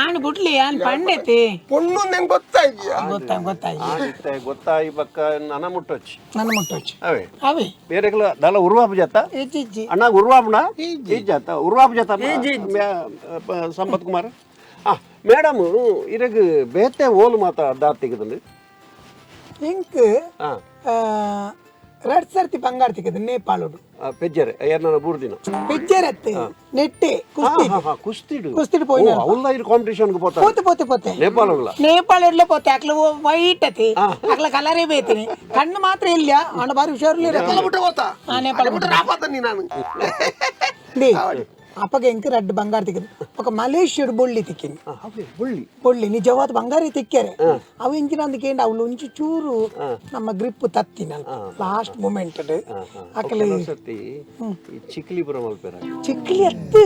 ಆಣ್ ಬುಡ್ಲಿ ಆನ್ ಪಂಡೆತಿ ಪೊಣ್ಣು ನಂಗೆ ಗೊತ್ತಾಯ್ಯ ಗೊತ್ತಾ ಗೊತ್ತಾಯಿ ಗೊತ್ತಾಯಿ ಬಕ್ಕ ನನ ಮುಟ್ಟೊಚ್ಚಿ ನನ್ನ ಮುಟ್ಟೊಚ್ಚಿ ಅವೇ ಅವೇ ಬೇರೆ ದಲ ಉರ್ವಾಪು ಜಾತ ಇಜ್ಜಿ ಅಣ್ಣ ಉರ್ವಾಪುಣ ಇಜ್ಜಾತ ಉರ್ವಾಪು ಜಾತ ಸಂಪತ್ ಕುಮಾರ್ ಮೇಡಮ್ ಇರಗ್ ಬೇತೆ ಓಲು ಮಾತ ದಾತಿಗದಂದು ಇಂಕ್ ರಡ್ ಸರ್ತಿ ಬಂಗಾರ ತಿಕ್ಕದು ನೇಪಾಳೋಡು ಪೆಜ್ಜರೆ ಏರ್ನ ಬೂರ್ದಿನ ಪೆಜ್ಜರೆ ಅತ್ತೆ ನೆಟ್ಟೆ ಕುಸ್ತಿ ಕುಸ್ತಿಡು ಕುಸ್ತಿಡು ಪೋಯಿನ ಅವಲ್ಲ ಇದು ಕಾಂಪಿಟಿಷನ್ ಗೆ ಪೋತ ಪೋತೆ ಪೋತೆ ಪೋತೆ ನೇಪಾಳೋಡ್ಲ ನೇಪಾಳೋಡ್ಲೆ ಪೋತೆ ಅಕ್ಲ ವೈಟ್ ಅತಿ ಅಕ್ಲ ಕಲರೇ ಬೇತೀನಿ ಕಣ್ಣು ಮಾತ್ರ ಇಲ್ಲ ಅಣ್ಣ ಬಾರಿ ಹುಷಾರ್ಲಿ ನೇಪಾಳ ಬಿಟ್ಟ ಹೋತಾ ನೇಪಾಳ ಬಿಟ್ಟ ರಾಪಾತ ನೀ ನಾನು ಅಪ್ಪಗೆ ಎಂಕ್ ರಡ್ಡ್ ಬಂಗಾರ ತಿಕ್ಕಿದ್ ఒక ಮಲೇಷ್ಯಾಡ್ ಬೊಳ್ಳಿ ತಿಕ್ಕಿನಿ ಬೊಳ್ಳಿ ಬೊಳ್ಳಿ ನಿಜವಾದ ಬಂಗಾರ ತಿಕ್ಕ್ಯಾರೆ ಅವು ಇಂಚಿನ ಅಂದಕೇಂಡ ಅವಳು ಒಂಚು ಚೂರು ನಮ್ಮ ಗ್ರಿಪ್ ತತ್ತಿನ ಲಾಸ್ಟ್ ಮೂಮೆಂಟ್ ಅಕಲಿ ಚಿಕ್ಲಿ ಪುರ ಮಲ್ಪೆರ ಚಿಕ್ಲಿ ಅತ್ತು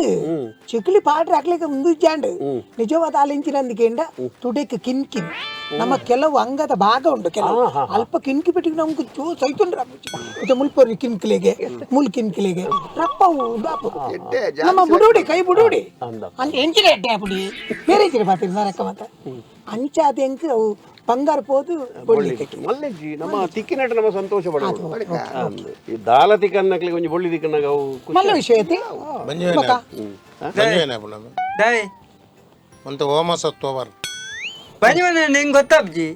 ಚಿಕ್ಲಿ ಪಾಡ್ರೆ ಅಕ್ಲಿಗೆ ಮುಂದು ಜಾಂಡ್ ನಿಜವಾದ ಆಲ್ ಇಂಚಿನ ಅಂದಕೇಂಡ ತುಡೆಕ್ ಕಿನ್ ಕಿನ್ ನಮ್ಮ ಕೆಲವು ಅಂಗದ ಭಾಗ ಉಂಟು ಕೆಲವು ಅಲ್ಪ ಕಿನ್ಕಿ ಬಿಟ್ಟಿಗೆ ನಮ್ಗೆ ಚೂ ಸೈತುಂಡ್ರ ಮುಲ್ಪೊರಿ ಕಿನ್ಕಿಲಿಗೆ ಮುಲ್ ಕಿನ್ಕಿಲಿಗೆ ರಪ್ಪ ನಮ್ಮ ಬುಡುಡಿ ಕೈ ಬುಡುಡಿ ಎಂಚಿನ ಎಡ್ಡೆ ಪುಡಿ ಬೇರೆ ಎಂಚಿನ ಪಾತಿರಿ ನರಕ ಮಾತ ಅಂಚಾದ ಎಂಕ್ ಅವು ಬಂಗಾರ ಪೋದು ಬೊಳ್ಳಿ ತಿಕ್ಕಿ ಮಲ್ಲೆಜ್ಜಿ ನಮ್ಮ ತಿಕ್ಕಿನಟ ನಮ್ಮ ಸಂತೋಷ ಪಡೋದು ಈ ದಾಲ ತಿಕ್ಕನ್ನಕ್ಲಿ ಒಂಜಿ ಬೊಳ್ಳಿ ತಿಕ್ಕನ್ನಾಗ ಅವು ಮಲ್ಲ ವಿಷಯ ಐತಿ ಒಂದು ಹೋಮ ಸತ್ವಬಾರ ಬಂಜುವನ ನಿಂಗೆ ಗೊತ್ತಾಬ್ಜಿ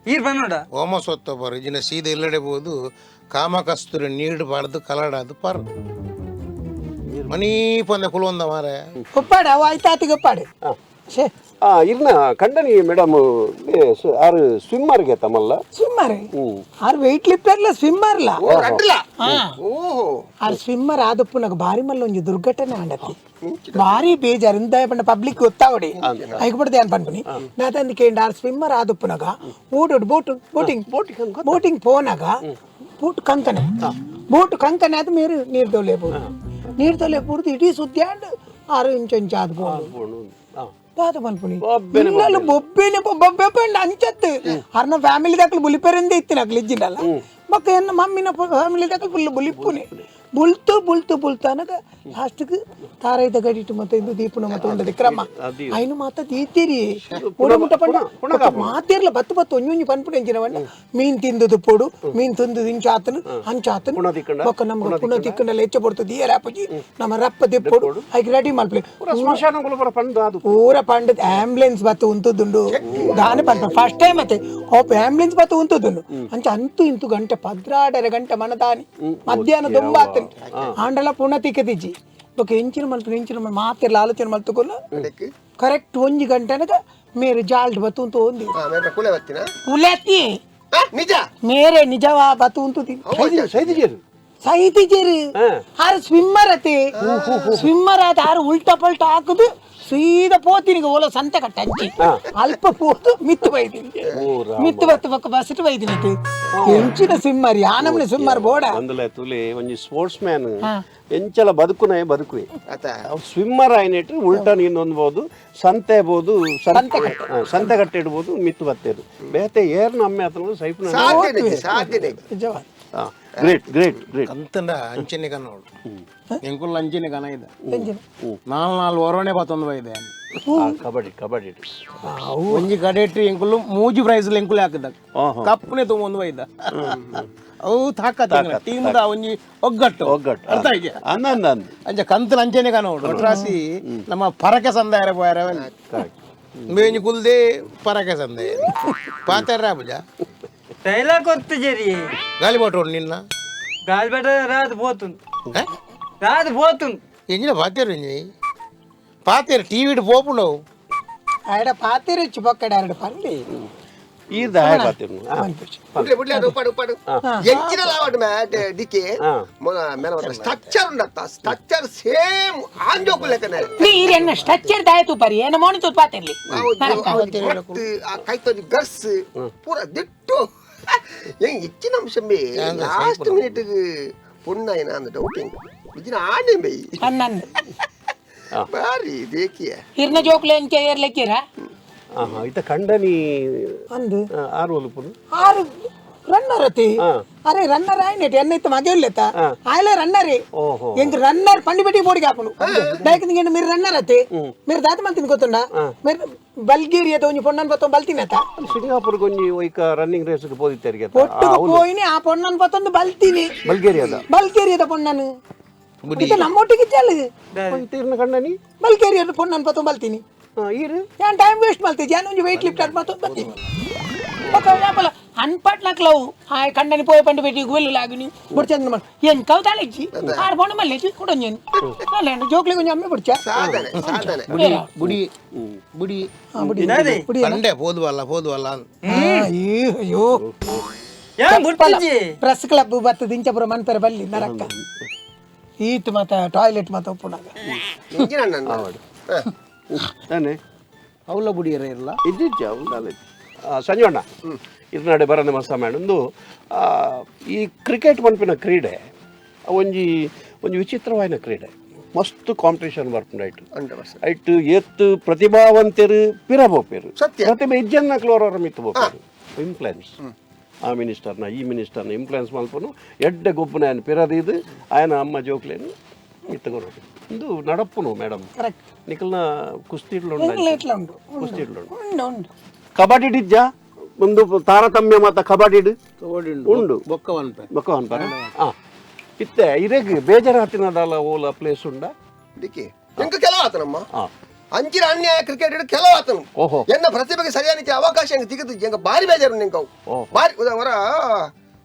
ಈರ್ ಬಂದೋಡ ಹೋಮ ಸತ್ವಬಾರ ಇಜಿನ ಸೀದ ಇಲ್ಲಡೆ ಬೋದು ಕಾಮ ಕಸ್ತೂರಿ ನೀಡಬಾರ್ದು ಕಲಡಾದು ಪರ್ ಮನೀ ಪಂದೆ ಕುಲೊಂದ ಮಾರೆ ಒಪ್ಪಾಡು ಅವು ಆಯ್ತಾತಿಗೆ ಒಪ್ಪಾಡು ಶೇ ಇರ್ನ ಕಂಡನಿ ಮೇಡಮ್ ಆರು ಸ್ವಿಮ್ಮರ್ ಗೆ ತಮಲ್ಲ ಸ್ವಿಮ್ಮರ್ ಆರು ವೆಯ್ಟ್ ಲಿಫ್ಟರ್ಲ ಸ್ವಿಮ್ಮರ್ಲ ಓಹೋ ಆರು ಸ್ವಿಮ್ಮರ್ ಆದಪ್ಪು ಭಾರಿ ಮಲ್ಲ ಒಂಜಿ ದುರ್ಘಟನೆ ಆಂಡತಿ ಭಾರಿ ಬೇಜಾರು ಇಂದ ಪಂಡ ಪಬ್ಲಿಕ್ ಗೊತ್ತಾವಡಿ ಐಕಪಡ್ದೆ ಅನ್ ಪನ್ಪುನಿ ನಾತಂದು ಕೇಂಡ ಆರು ಸ್ವಿಮ್ಮರ್ ಆದಪ್ಪುನಗ ಓಡೋಡು boat boating boating ಪೋನಾಗ boat ಕಂಕನೆ Boat ಕಂಕನೆ ಅದು ಮೇರು ನೀರು ತೊಲೆ ಪೂರ್ದು ನೀರು ತೊಲೆ ಪೂರ್ದು ಇಡೀ ಸುದ್ದಿ ಆಂಡ್ ಆರು ಇಂಚು ಇಂಚು ಅದು ಪೋಂಡು ದಾದ ಮಲ್ಪುನಿ ಇಲ್ಲಲ್ಲ ಬೊಬ್ಬೆನೆ ಬೊಬ್ಬೆ ಪಂಡ ಅಂಚತ್ತು ಅರ್ನ ಫ್ಯಾಮಿಲಿ ದಾಕಲು ಬುಲಿಪೆರಂದೇ ಇತ್ತಿನ ಅಕ್ಲು ಇಜ್ಜಿನಲ್ಲ ಬೊಕ್ಕ ಎನ್ನ ಮಮ್ಮಿನ ಫ್ಯಾಮಿಲಿ ದಾಕಲು ಫುಲ್ ಬುಲಿಪ್ಪುನಿ ಬುಲ್ತು ಬುಲ್ತು ಬುಲ್ತು ಅನಗ ಲಾಸ್ಟ್ಗೆ ತಾರೈದ ಗಡಿಟ್ಟು ಮತ್ತೆ ಇಂದು ದೀಪನ ಮತ್ತೆ ಉಂಡದೆ ಕ್ರಮ ಐನು ಮಾತ ದೀತೀರಿ ಮುಟ್ಟ ಪಂಡ ಮಾತಿರ್ಲ ಬತ್ತು ಬತ್ತು ಒಂಜಿ ಒಂಜಿ ಪನ್ಪುನ ಎಂಚಿನ ಪಂಡ ಮೀನ್ ತಿಂದದು ಪೋಡು ಮೀನ್ ತಿಂದು ಇಂಚಾತನು ಅಂಚಾತನು ಬೊಕ್ಕ ನಮ್ಗೆ ಪುಣ ತಿಕ್ಕಂಡಲ್ಲ ಹೆಚ್ಚ ಪೊಡ್ತು ದೀಯರ ಆಪುಜಿ ನಮ್ಮ ರಪ್ಪ ದೆಪ್ಪೋಡು ಐಕ್ ರೆಡಿ ಮಲ್ಪಲೆ ಪೂರ ಪಂಡ ಆಂಬ್ಯುಲೆನ್ಸ್ ಬತ್ತು ಉಂತುದುಂಡು ದಾನೆ ಪನ್ಪ ಫಸ್ಟ್ ಟೈಮ್ ಮತ್ತೆ ಓಪ್ ಆಂಬ್ಯುಲೆನ್ಸ್ ಬತ್ತು ಉಂತುದುಂಡು ಅಂಚ ಅಂತೂ ಇಂತು ಗಂಟೆ 12.5 ಗಂಟೆ ಮನದಾನಿ ಮಧ್ಯಾಹ್ನ ದುಂಬಾತನು ಆಂಡಲ ಪುಣ ತಿಕ್ಕದಿಜ್ಜಿ ಬೊಕ ಎಂಚಿನ ಮಲ್ಪು ಎಂಚಿನ ಮಾತಿರ್ಲ ಆಲೋಚನೆ ಮಲ್ತುಕೊಲ್ಲ ಕರೆಕ್ಟ್ ಒಂಜಿ ಗಂಟೆನಗ ಮೇರೆ ಜಾಲ್ಡ್ ಬತ್ತು ಉಂತು ಒಂದಿ ಕುಲೆತ್ತಿ ನಿಜ ಮೇರೆ ನಿಜವಾ ಬತ್ತು ಉಂತು ಸೈತಿಜೇರು ಆರು ಸ್ವಿಮ್ಮರ್ ಅತಿ ಸ್ವಿಮ್ಮರ್ ಆತ ಆರು ಉಲ್ಟಾ ಪಲ್ಟಾ ಹಾಕುದು ಸೀದಾ ಪೋತಿನಿಗೆ ಓಲ ಸಂತೆ ಕಟ್ಟ ಅಂಚಿ ಅಲ್ಪ ಪೋತು ಮಿತ್ತು ಬೈದಿನಿ ಮಿತ್ತು ಬತ್ತು ಪಕ್ಕ ಬಸ್ಸಿಟ್ಟು ಬೈದಿನಿ ಎಂಚಿನ ಸ್ವಿಮ್ಮರ್ ಯಾನಮ್ನ ಸ್ವಿಮ್ಮರ್ ಬೋಡ అందులో ತುಲಿ ಒಂಜಿ ಸ್ಪೋರ್ಟ್ಸ್ ಮ್ಯಾನ್ ಎಂಚಲ ಬದುಕುನೇ ಬದುಕುವೆ ಸ್ವಿಮ್ಮರ್ ಆಯ್ನೆಟ್ ಉಲ್ಟಾ ನೀನು ಸಂತೆ ಬೋದು ಸಂತೆ ಕಟ್ಟೆ ಇಡ್ಬೋದು ಮಿತ್ತು ಬತ್ತೇರು ಬೇತೆ ಏರ್ನ ಅಮ್ಮೆ ಆತನ ಸೈಪ್ನ ನಿಜವಾದ great great great ಕಂತಂಡ ಅಂಚನೆ ಕನ್ನೋಡು ಎಂಕುಲ್ಲ ಅಂಚನೆ ಕನ ಇದೆ ನಾಲ್ ನಾಲ್ ಒರವಣೆ ಪತ್ತೊಂದು ಇದೆ ಕಬಡ್ಡಿ ಕಬಡ್ಡಿ ಒಂಜಿ ಕಡೆಟ್ ಎಂಕುಲು ಮೂಜಿ ಪ್ರೈಸ್ ಎಂಕುಲು ಹಾಕಿದ ಕಪ್ಪನೆ ತುಂಬೊಂದು ಬೈದ ಅವು ತಾಕತ್ ಟೀಮ್ the ಒಂಜಿ ಒಗ್ಗಟ್ಟು ಒಗ್ಗಟ್ಟು ಅರ್ಥ ಆಯ್ತು ಅಂದ ಅಂಚ ಕಂತನ ಅಂಚನೆ ಕನ್ನೋಡು ಒಟ್ರಾಸಿ ನಮ್ಮ ಪರಕೆ ಸಂದಾಯ ಪೋಯರ ಮೇಂಜಿ ಕುಲ್ದೆ ಪರಕೆ ಸಂದಾಯ ಪಾತಾರ ಪೂಜಾ ಡೈಲಾಗ್ ಗೊತ್ತು ಜರಿ ಗಾಲಿಬಾಟ ನಿನ್ನ ಗಾಲಿಬಾಟ ರಾದು ಪೋತುಂಡು ರಾದು ಪೋತುಂಡು ಎಂಜಿನ ಪಾತೇರು ಇಂಜಿನಿ ಪಾತೇರು ಟಿ ವಿಡ್ ಪೋಪುಂಡವು ಆಡ ಪಾತೇರು ಇಚ್ಚು ಪಕ್ಕಡ ಎರಡು ಪಂಡಿ ಈ ದಾಯ ಪಾತೇರು ಉಪಾಡು ಎಂಚಿನ ಲಾವಟ್ ಮ್ಯಾಟ್ ಡಿಕೆ ಮೇಲ ಸ್ಟ್ರಕ್ಚರ್ ಉಂಡತ್ತ ಸ್ಟ್ರಕ್ಚರ್ ಸೇಮ್ ಆಂಜೋಕು ಲೆಕ್ಕನೆ ನೀರ್ ಎನ್ನ ಸ್ಟ್ರಕ್ಚರ್ ದಾಯ ತೂಪರಿ ಏನ ಮೋನಿ ತೂತ್ ಪಾತೇರ್ಲಿ ಆ ಕೈತೋಜಿ ಗರ್ಸ್ ಪೂರ ದಿಟ್ಟು ಹೆಂಗ್ ಹೆಚ್ಚಿನ ಅಂಶ ಬೇ ಲಾಸ್ಟ್ ಮಿನಿಟ್ ಪೊಣ್ಣಾಯಿನ ಅಂದ ಡೌಟ್ ಹೆಂಗ್ ಇಜಿನ ಆನೆ ಬೈ ಅನ್ನಂದು ಬಾರಿ ದೇಕಿಯ ಇರ್ನ ಜೋಕ್ಲೆ ಎಂಚ ಏರ್ಲೆಕ್ಕಿರ ಇತ ಕಂಡನಿ ಅಂದು ಆರು ಒಲುಪುನು ಆರು ರನ್ನರ್ ಅತಿ ಅರೆ ರನ್ನರ್ ಆಯ್ನೆಟ್ ಎನ್ನ ಇತ್ತು ಮಗೆ ಉಲ್ಲೆತ್ತ ಆಯ್ಲೆ ರನ್ನರೇ ಎಂಕ್ ರನ್ನರ್ పండి పెట్టి పోడి కాపును డైక్ దిగండి మీరు రన్నర్ అతే మీరు దాత మల్తిని ಗೊತ್ತುಂಡ మీరు బల్గేరియాతో ಒಂಜಿ ಪೊಣ್ಣನ್ ಪತ್ತೊಂದು ಬಲ್ತಿನತ ಸಿಂಗಾಪುರ್ ಗೊಂಜಿ ಒಯ್ಕ ರನ್ನಿಂಗ್ ರೇಸ್ ಗೆ ಪೋದಿತ್ತೆರಿಗೆ ಒಟ್ಟುಗು ಪೋಯಿನಿ ಆ ಪೊಣ್ಣನ್ ಪತ್ತೊಂದು ಬಲ್ತಿನಿ ಬಲ್ಗೇರಿಯಾದ ಬಲ್ಗೇರಿಯಾದ ಪೊಣ್ಣನ್ ಇದು ನಮ್ಮೊಟ್ಟಿಗೆ ಇಜ್ಜಲ್ಲ ತೀರ್ನ ಕಂಡನಿ ಬಲ್ಗೇರಿಯಾದ ಪೊಣ್ಣನ್ ಪತ್ತೊಂದು ಬಲ್ತಿನಿ ಈರು ಯಾನ್ ಟೈಮ್ ವೇಸ್ಟ್ ಮಲ್ತಿದ್ದೆ ಯಾನ್ ಒಂಜಿ ವೆಯ್ಟ್ ಲಿಫ್ಟ್ ಮತ್ತೊಂದು ಬರ್ತೀನಿ ಬೊಕ್ಕ ಯಾಪಲ ಅನ್ಪಟ್ನಕ್ಲವು ಆ ಕಂಡನಿ ಪೋಯ ಪಂಡು ಪೇಟಿ ಗುವೆಲ್ ಲಾಗಿನಿ ಬುಡ್ಚಂದ್ರ ಮಲ್ ಏನ್ ಕವತಾಲ ಇಜ್ಜಿ ಆರ್ ಬೋಣ ಮಲ್ಲೆ ಇಜ್ಜಿ ಕುಡೊಂಜೇನು ಅಲ್ಲ ಜೋಕ್ಲಿ ಕೊಂಚ ಅಮ್ಮೆ ಬುಡ್ಚ ಸಾಧನೆ ಸಾಧನೆ ಬುಡಿ ಬುಡಿ ಬುಡಿ ಬುಡಿ ಬುಡಿ ಕಂಡೆ ಪೋದುವಲ್ಲ ಪೋದುವಲ್ಲ ಅಯ್ಯೋ ಪ್ರೆಸ್ ಕ್ಲಬ್ ಬರ್ತದೆ ಇಂಚಪುರ ಮನ್ಪೆರೆ ಬಲ್ಲಿ ನರಕ್ಕ ಈತ್ ಮತ ಟಾಯ್ಲೆಟ್ ಮತ ಒಪ್ಪುನಾಗ ತಾನೆ ಅವಲ ಬುಡಿಯರ ಇರಲ್ಲ ಇದ್ದಿಜ್ಜ ಅವಲ್ಲ ಸಂಜೀವಣ್ಣ ಇರ್ನಾಡೆ ಬರನೆ ಮಸ್ತ ಮೇಡಂದು ಈ ಕ್ರಿಕೆಟ್ ಪನ್ಪಿನ ಕ್ರೀಡೆ ಒಂಜಿ ಒಂಜಿ ವಿಚಿತ್ರವಾಯಿನ ಕ್ರೀಡೆ ಮಸ್ತ್ ಕಾಂಪಿಟೇಷನ್ ಬರ್ಪುಂಡು ಐಟ್ ಐಟ್ ಏತ್ ಪ್ರತಿಭಾವಂತೆರು ಪಿರ ಪೋಪೆರು ಪ್ರತಿಭೆ ಇಜ್ಜನ್ನ ಕ್ಲೋರವರ ಮಿತ್ತು ಪೋಪೆರು ಇನ್ಫ್ಲುಯೆನ್ಸ್ ಆ ಮಿನಿಸ್ಟರ್ನ ಈ ಮಿನಿಸ್ಟರ್ನ ಇನ್ಫ್ಲುಯೆನ್ಸ್ ಮಲ್ಪನು ಎಡ್ಡೆ ಗೊಬ್ಬನ ఆయన ಪಿರದೀದು ఆయన ಅಮ್ಮ ಜೋಕ್ಲೇನು ಮಿತ್ತುಕೊರು ಇಂದು ನಡಪ್ಪುನು ಮೇಡಮ್ ಕರೆಕ್ಟ್ ನಿಕಲ್ನ ಕುಸ್ತಿಡ್ಲು ಉಂಟು ಕುಸ್ತಿಡ್ಲು ಉಂಟು ಉಂಟು ಕಬಡ್ಡಿ ಇಜ್ಜ ಒಂದು ತಾರತಮ್ಯ ಮಾತ ಕಬಡ್ಡಿ ಉಂಡು ಬೊಕ್ಕ ವನ್ಪೆ ಬೊಕ್ಕ ವನ್ಪೆ ಇತ್ತೆ ಇರೆಗ್ ಬೇಜಾರಾತಿನದಲ್ಲ ಓಲ ಪ್ಲೇಸ್ ಉಂಡ ದಿಕ್ಕಿ ಎಂಕ ಕೆಲವು ಆತನಮ್ಮ ಅಂಚಿನ ಅನ್ಯಾಯ ಕ್ರಿಕೆಟ್ ಕೆಲವು ಆತನು ಎನ್ನ ಪ್ರತಿಭೆಗೆ ಸರಿಯಾದ ಅವಕಾಶ ಹೆಂಗೆ ತಿಕ್ಕದು ಎಂಕ ಬಾರಿ ಬೇಜಾರು ನಿಂಕವು ಬಾರಿ ಹೊರ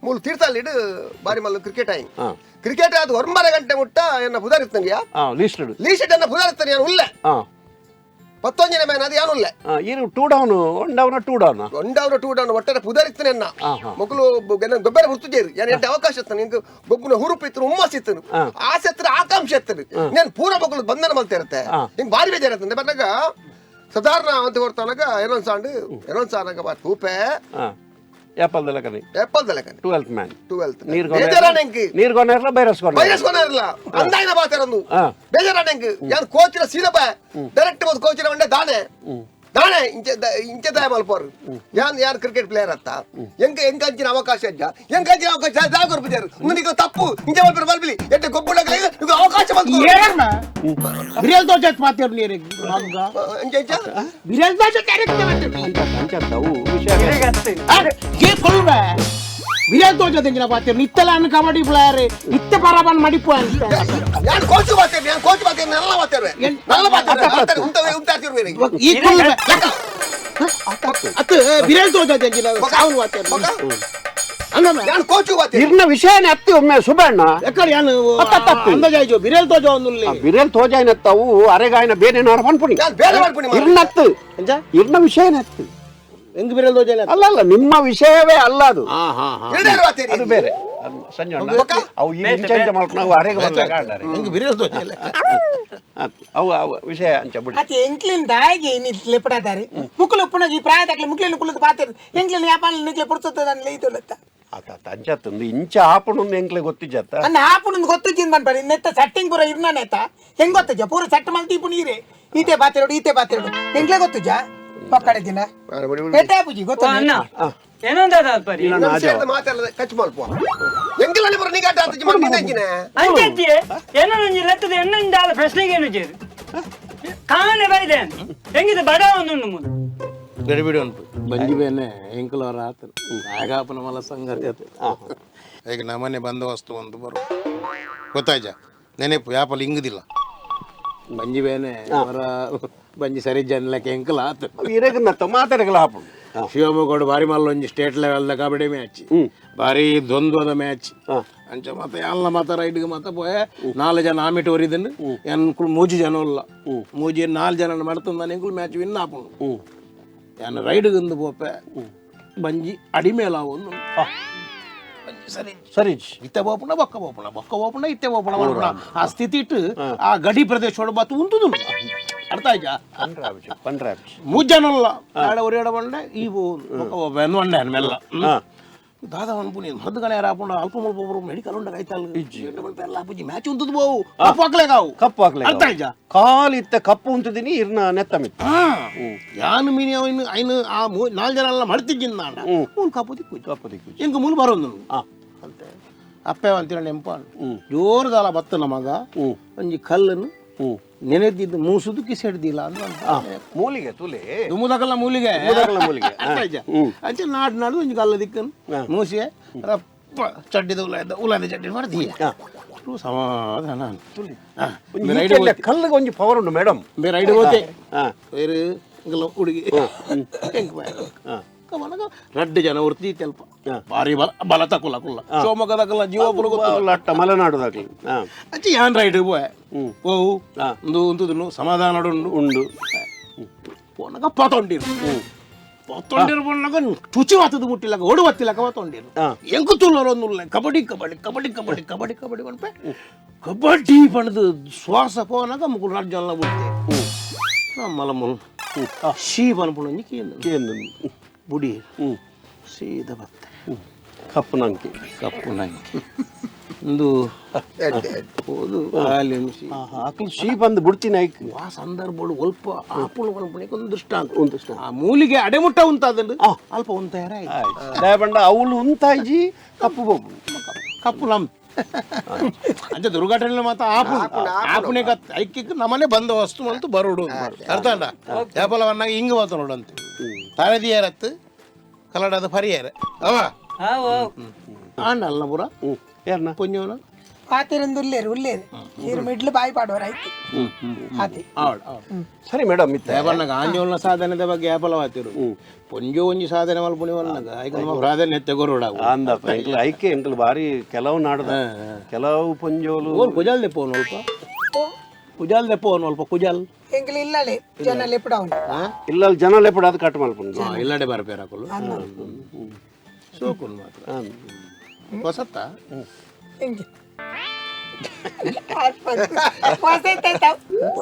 ಮೂಲು ತೀರ್ಥಹಳ್ಳಿಡು ಬಾರಿ ಮಲ್ಲ ಕ್ರಿಕೆಟ್ ಆಯಿ ಕ್ರಿಕೆಟ್ ಅದು 9 ಗಂಟೆ ಮುಟ್ಟ ಎನ್ನ ಪುದಾರಿತ್ತನಿಯಾ ಲೀಸ್ಟ್ ಎನ್ನ ಪುದಾರಿತ್ತಾನೆ ಯಾನು ಉಲ್ಲೆ 19 ಮೇನ ಅದು ಯಾನು ಉಲ್ಲೆ 2 down 1 down 2 down 1 down 2 down ಒಟ್ಟಾರೆ ಪುದಾರಿತ್ತಾನೆ ಎನ್ನ ಮಕ್ಕಳು ಗೊಬ್ಬರ ಹುರ್ತುಜೇರು ಯಾನು ಎಂಟು ಅವಕಾಶ ಇತ್ತಾನೆ ಇಂಕ ಗೊಬ್ಬನ ಹುರುಪು ಇತ್ತು ಹುಮ್ಮಸ್ ಇತ್ತು ಆಸೆ ಹತ್ರ ಆಕಾಂಕ್ಷೆ ಇತ್ತು ನಾನು ಪೂರ ಮಕ್ಕಳು ಬಂಧನ ಮಲ್ತಾ ಇರುತ್ತೆ ಹಿಂಗೆ ಬಾರಿ ಬೇಜಾರತ್ತಂದೆ ಬಂದಾಗ ಸಾಧಾರಣ ಅಂತ ಕೊಡ್ತಾನಾಗ ಏನೊಂದು ಸಾಂಡು ಏನೊಂದು ಸಾನಾಗ ಬಾ ತೂಪೆ Apple ದಲಕನೆ apple ದಲಕನೆ 12th man 12th ನೀರ್ ಬೇಜಾರಾಣೆಂಕ್ ನೀರ್ ಕೊನೆರ್ಲ ಬೈರಸ್ ಕೊನೆ ಬೈರಸ್ ಕೊನೆರ್ಲ ಅಂದಾಯಿನ ಬಾತೆರಂದು ಬೇಜಾರಾಣೆಂಕ್ ಯಾನ್ ಕೋಚಿನ ಸೀದಪ ಡೈರೆಕ್ಟ್ ಒಂದು ಕೋಚಿನ ಒಂಡೆ ದಾನೆ ದಾನೆ ಇಂಚೆ ಇಂಚೆ ದಾಯ ಮಲ್ಪೋರು ಯಾನ್ ಯಾನ್ ಕ್ರಿಕೆಟ್ ಪ್ಲೇಯರ್ ಅತ್ತ ಎಂಕ ಎಂಕಂಚಿನ ಅವಕಾಶ ಅಜ್ಜ ಎಂಕಂಚಿನ ಅವಕಾಶ ಜಾಗರು ಬಿದ್ದಾರು ನಿನಗೆ ತಪ್ಪು ಇಂಚೆ ಮಲ್ಪರು ಮಲ್ಪಿಲಿ ಎಟ್ಟೆ ಗೊಬ್ಬುಡಗಲೆ ನಿಮಗೆ ಅವಕಾಶ ಬಂತು ಬಿರಿಯಲ್ ದೋಜತ್ ಮಾತೇರು ನೀರಿಗೆ ಮಗ್ಗ ಇಂಚೆ ಇಂಚೆ ಬಿರಿಯಲ್ ದೋಜತ್ ಯಾರಿಗೆ ಅಂಚತ್ತವು ವಿಷಯ ಏ ಕೊಲ್ವೆ ಬಿರಿಯಲ್ ದೋಜತ್ ಎಂಜಿನ ಪಾತೇರು ನಿತ್ತಲ ಅನ್ನ ಕಬಡ್ಡಿ ಪ್ಲೇಯರ್ ನಿತ್ತ ಪರಬನ್ ಮಡಿಪು ಅಂತ ಯಾನ್ ಕೋಚ್ ಮಾತೇರು ಯಾನ್ ಕೋಚ್ ಮಾತೇರು ನಲ್ಲ ಮಾತೇರು ನಲ್ಲ ಮಾತೇರು ಉಂತ ಉಂತಾತಿರು ಈ ಕೊಲ್ವೆ ಅತ್ತ ಬಿರಿಯಲ್ ದೋಜತ್ ಎಂಜಿನ ಸಾವನು ಮಾತೇರು ಅನ್ನ ಯಾನ್ ಕೋಚ್ ಮಾತೇರು ಇರ್ನ ವಿಷಯನೇ ಅತ್ತಿ ಒಮ್ಮೆ ಸುಬಣ್ಣ ಎಕ್ಕಡ ಯಾನ್ ಅಂದಾಜಾಯ್ಜೋ ಬಿರಿಯಲ್ ತೋಜ ಒಂದುಲ್ಲಿ ಬಿರಿಯಲ್ ತೋಜಾಯಿನತ್ತವು ಅರೆಗಾಯಿನ ಬೇರೆ ನಾರ ಪನ್ಪುಣಿ ಯಾನ್ ಬೇರೆ ಪನ್ಪುಣಿ ಇರ್ನತ್ತು ಇರ್ನ ವಿಷಯನೇ ಅತ್ತು ಹೆಂಗ್ ಬಿರಿಯಲ್ ತೋಜ ಅಲ್ಲ ಅಲ್ಲ ನಿಮ್ಮ ವಿಷಯವೇ ಅಲ್ಲ ಅದು ಅದು ಬೇರೆ ಸಂಜಣ್ಣ ಅವು ಈ ಇಂಚ ಮಾಡ್ಕೊಂಡು ನಾವು ಅರೆಗೆ ಬಂದಾಗ ಹೆಂಗ್ ಬಿರಿಯಲ್ ತೋಜ ಅವು ಅವು ವಿಷಯ ಅಂಚ ಬಿಡಿ ಅತಿ ಎಂಕ್ಲಿನ ದಾಯಿಗೆ ಇನ್ನಿತ್ ಲೆಪಡಾದಾರಿ ಮುಕ್ಕಲು ಉಪ್ಪುನ ಈ ಪ್ರಾಯದಾಗ್ಲಿ ಮುಕ್ಲಿನ ಕುಲದ ಪಾತೇರು ಎಂಕ್ಲಿನ ಯಾಪಾಲ ನಿಕ್ಲೆ ಪುರ್ಸೊತ್ತದ ಲೈತೊಲತ್ತ ಆತ ಅಂಚತ್ತಂದು ಇಂಚ ಆಪುಣಂದು ಎಂಕ್ಲೆ ಗೊತ್ತಿಜ್ಜತ್ತ ಅನ್ನ ಆಪುಣಂದು ಗೊತ್ತಿಜ್ಜಿಂದ ಬನ್ಪಡಿ ನೆತ್ತ ಸಟ್ಟಿಂಗ್ ಪೂರ ಇರ್ನ ನೆತ್ತ ಹೆಂಗ್ ಗೊತ್ತಜ್ಜ ಪೂರ ಸಟ್ ಮಲ್ತಿ ಇಪ್ಪು ನೀರೇ ಈತೆ ಬಾತಿರೋಡು ಈತೆ ಬಾತಿರೋಡು ಎಂಕ್ಲೆ ಗೊತ್ತುಜ್ಜ ಪಕ್ಕಡೆ ದಿನ ಎಟ್ಟೆ ಪೂಜಿ ಗೊತ್ತ ಏನಂದ ಪರಿ ಮಾತಾಡದ ಕಚ್ ಮಲ್ಪ ಎಂಕಲಲ್ಲಿ ಬರ ನಿಗಾಟ ಅಂತ ಮಂಡಿದಂಜಿನ ಅಂಚೆ ಏನೊಂಜಿ ಲೆತ್ತದ ಎನ್ನಂದಾಲ ಪ್ರಶ್ನೆಗೆ ಏನು ಜೇರು ಕಾಣೆ ಬೈದೆ ಹೆಂಗಿದೆ ಬಡ ಒಂದು ಮುಂದೆ ಗಡಿಬಿಡಿ ಉಂಟು ಬಂಜಿ ಬೇನೆ ಎಂಕಲವರ ಆತನು ಆಗಾಪನ ಮಲ ಸಂಗತಿ ಆತು ಈಗ ನಮ್ಮನೆ ಬಂದೋಬಸ್ತು ಒಂದು ಬರು ಗೊತ್ತಾಯ್ತ ನೆನಪು ಯಾಪಲ್ ಹಿಂಗುದಿಲ್ಲ ಬಂಜಿ ಬೇನೆ ಅವರ ಬಂಜಿ ಸರಿ ಜನಲಕ್ಕೆ ಎಂಕಲ ಆತು ಇರಗನ್ನತ್ತ ಮಾತಾಡಗಲ ಆಪು ಶಿವಮೊಗ್ಗ ಭಾರಿ ಮಲ್ಲ ಒಂಜಿ state level kabaddi match ಭಾರಿ ದ್ವಂದ್ವದ ಮ್ಯಾಚ್ ಅಂಚ ಮತ್ತೆ ಎಲ್ಲ ಮಾತ ರೈಡ್ಗೆ ಮಾತ ಪೋಯ ನಾಲ್ಕು ಜನ ಆಮಿಟ್ ಒರಿದನ್ನು ಎನ್ಕುಲು ಮೂಜಿ ಜನ ಉಲ್ಲ ಮೂಜಿ ನಾಲ್ಕು ಜನ ಮಾಡ್ತಂದಾನೆ ಎಂಕುಲು ಮ್ಯಾಚ್ ವಿನ್ ಆಪುಂಡು ಯಾನ್ ರೈಡ್ಗಿಂದು ಪೋಪೆ ಬಂಜಿ ಅಡಿಮೇಲ ಒಂದು ಬಂಜಿ ಸರಿ ಸರಿ ಇತ್ತೆ ಬೋಪುಣ ಬೊಕ್ಕ ಬೋಪುಣ ಬೊಕ್ಕ ಬೋಪುಣ ಇತ್ತೆ ಬೋಪುಣ ಮಾಡ್ಪುಣ ಆ ಸ್ಥಿತಿ ಇಟ್ಟು ಆ ಗಡಿ ಪ್ರದೇಶ ಬಾತು ಉಂಟುದು ಅರ್ಥ ಆಯ್ತಾ ಮೂರು ಜನ ಅಲ್ಲ ಆಡ ಒರಿಯಾಡ ಬಂಡೆ ಈ ಬೊಕ್ಕ ಬೋಪ ಎಂದು ಅಂಡೆ ಮೆಲ್ಲ ದಾದಾ ಅನ್ಪುನಿ ಮದ್ದು ಗಣ ಯಾರು ಹಾಪುಂಡ ಅಲ್ಪ ಮುಲ್ಪ ಒಬ್ಬರು ಮೆಡಿಕಲ್ ಉಂಡ ಕಾಯ್ತಲ್ಲ ಪೂಜಿ ಮ್ಯಾಚ್ ಉಂಟುದು ಬೋವು ಕಪ್ಪು ಹಾಕ್ಲೆ ಕಾವು ಕಪ್ಪು ಹಾಕ್ಲೆ ಅರ್ಥ ಆಯ್ತಾ ಕಾಲು ಇತ್ತ ಕಪ್ಪು ಉಂಟುದಿನಿ ಇರ್ನ ನೆತ್ತ ಮಿತ್ತ ಯಾನು ಮೀನಿ ಅವನು ಐನು ಆ ನಾಲ್ಕು ಜನ ಎಲ್ಲ ಮಡ್ತಿದ್ದಿನ ಮೂಲು ಕಪ್ಪು ದಿಕ್ಕು ಕಪ್ಪು ದಿಕ್ಕು ಎಂಕ ಮೂಲು ಬರೋದು ಅಂತೆ ಅಪ್ಪೆ ಅಂತೀರ ನೆಂಪ ಜೋರದಾಲ ಬತ್ತ ನಮಗ ಒಂಜಿ ಕಲ್ಲನ್ನು ನೆನೆದಿದ್ದು ಮೂಸುದು ಕಿಸೆಡ್ದಿಲ್ಲ ಅಂತ ಮೂಲಿಗೆ ತುಲೆ ದುಮ್ಮುದಕಲ್ಲ ಮೂಲಿಗೆ ಮೂಲಿಗೆ ಅಂಚೆ ನಾಡು ನಾಡು ಒಂಜಿ ಕಲ್ಲ ದಿಕ್ಕನು ಮೂಸಿಗೆ ರಪ್ಪ ಚಡ್ಡಿದ ಉಲಾದ ಉಲಾದ ಚಡ್ಡಿ ಮಾಡ್ತೀಯ ಸಮಾಧಾನ ಕಲ್ಲಿಗೆ ಒಂಜಿ ಪವರ್ ಉಂಟು ಮೇಡಮ್ ಬೇರೆ ರೈಡ್ ಹೋತೆ ಬೇರೆ ಹುಡುಗಿ ರಡ್ಡು ಜನ ಹೊರ್ತಿ ತೆಲ್ಪ ಭಾರಿ ಬಲ ಬಲ ತಕುಲ್ಲ ಕುಲ್ಲ ಶಿವಮೊಗ್ಗದ ಕುಲ್ಲ ಜೀವಪುರ ಲಟ್ಟ ಮಲೆನಾಡು ದಾಖಲೆ ಅಂಚೆ ಯಾನ್ ರೈಡ್ ಪೋಯೆ ಓವು ಒಂದು ಉಂತುದುನು ಸಮಾಧಾನ ಉಂಡು ಉಂಡು ಪೋನಗ ಪತೊಂಡಿರು ಪತೊಂಡಿರು ಪೋನಗ ಚುಚಿ ವಾತದ ಮುಟ್ಟಿಲಕ ಓಡು ಬತ್ತಿಲಕ ಪತೊಂಡಿರು ಎಂಕು ತುಲ್ಲರು ಒಂದುಲ್ಲ ಕಬಡ್ಡಿ ಕಬಡ್ಡಿ ಕಬಡ್ಡಿ ಕಬಡ್ಡಿ ಕಬಡ್ಡಿ ಕಬಡ್ಡಿ ಪನ್ಪೆ ಕಬಡ್ಡಿ ಪಣದು ಶ್ವಾಸ ಪೋನಗ ಮುಗುಲ್ ರಾಜ್ಯ ಬಿಡ್ತೆ ನಮ್ಮಲ ಮುಲ್ ಶೀ ಪನ್ಪುಣಂಜಿ ಕೇಂದ್ರ ಕೇಂದ್ರ ಬುಡಿ ಸೀದಾ ಬತ್ತೆ ಕಪ್ಪು ನಂಕಿ ಕಪ್ಪು ನಂಕಿ ಒಂದು ಹೋದು ಅಕ್ಲು ಶೀ ಬಂದು ಬಿಡ್ತೀನಿ ಐಕ್ ಆ ಸಂದರ್ಭಗಳು ಅಲ್ಪ ಆಪುಣ ಪನ್ಪುಣಿಗೆ ಒಂದು ದೃಷ್ಟಾಂತ ಒಂದು ಆ ಮೂಲಿಗೆ ಅಡೆಮುಟ್ಟ ಉಂತಾದಂಡು ಅಲ್ಪ ಉಂತಾರ ದಯಬಂಡ ಅವಳು ಉಂತಾಯ್ಜಿ ಕಪ್ಪು ಬೋಪು ಕಪ್ಪು ನಮ್ ಅಂಚೆ ದುರ್ಘಟನೆ ಮಾತ್ರ ಆಪುಣ ಆಪುಣೆ ಐಕ್ಯಕ್ಕೆ ನಮ್ಮನೆ ಬಂದ ವಸ್ತು ಅಂತೂ ಬರೋಡು ಅರ್ಥ ಅಲ್ಲ ಯಾಪಲವನ್ನಾಗ ಹಿಂಗ ಬತ್ತ ನೋಡಂತೆ ತರದಿಯರತ್ತು ಕನ್ನಡದ ಪರಿಯರ ಅವ ಆಂಡಲ್ಲ ಪುರ ಯಾರನ್ನ ಪೊಂಜೋನ ಪಾತಿರಂದು ಉಲ್ಲೇರು ಉಲ್ಲೇರು ನೀರು ಮಿಡ್ಲು ಬಾಯಿ ಪಾಡುವರ ಆಯ್ತು ಅದೇ ಸರಿ ಮೇಡಮ್ ಇತ್ತ ಯಾಪಲ್ನಾಗ ಆಂಜೋಲ್ನ ಸಾಧನೆದ ಬಗ್ಗೆ ಯಾಪಲವಾತಿರು ಪೊಂಜೋ ಒಂಜಿ ಸಾಧನೆ ಮಲ್ಪುಣಿವಲ್ನಾಗ ಐಕ ನಮ್ಮ ಪ್ರಾಧಾನ್ಯತೆ ಗೊರುಡಾಗು ಅಂದಪ್ಪ ಎಂಕ್ಲು ಐಕೆ ಎಂಕ್ಲು ಭಾರಿ ಕೆಲವು ನಾಡದ ಕೆಲವು ಪೊಂಜೋಲು ಓಲ್ ಕುಜಾಲ್ ದೆಪ್ಪೋನು ಅಲ್ಪ ಕುಜಾಲ್ ದೆಪ್ಪೋನು ಅಲ್ಪ ಕುಜಾಲ್ ಎಂಕ್ಲು ಇಲ್ಲಲೇ ಜನ ಲೆಪ್ಪಡವನು ಇಲ್ಲ ಜನ ಲೆಪ್ಪಡ ಅದು ಕಟ್ ಮಲ್ಪುಂಡು ಇಲ್ಲಡೆ ಬರ್ಪೇರ ಹಾಕಲು ಸೋಕುನ್ ಮಾತ್ರ ಹೊಸತ್ತ ಎಂಗೆ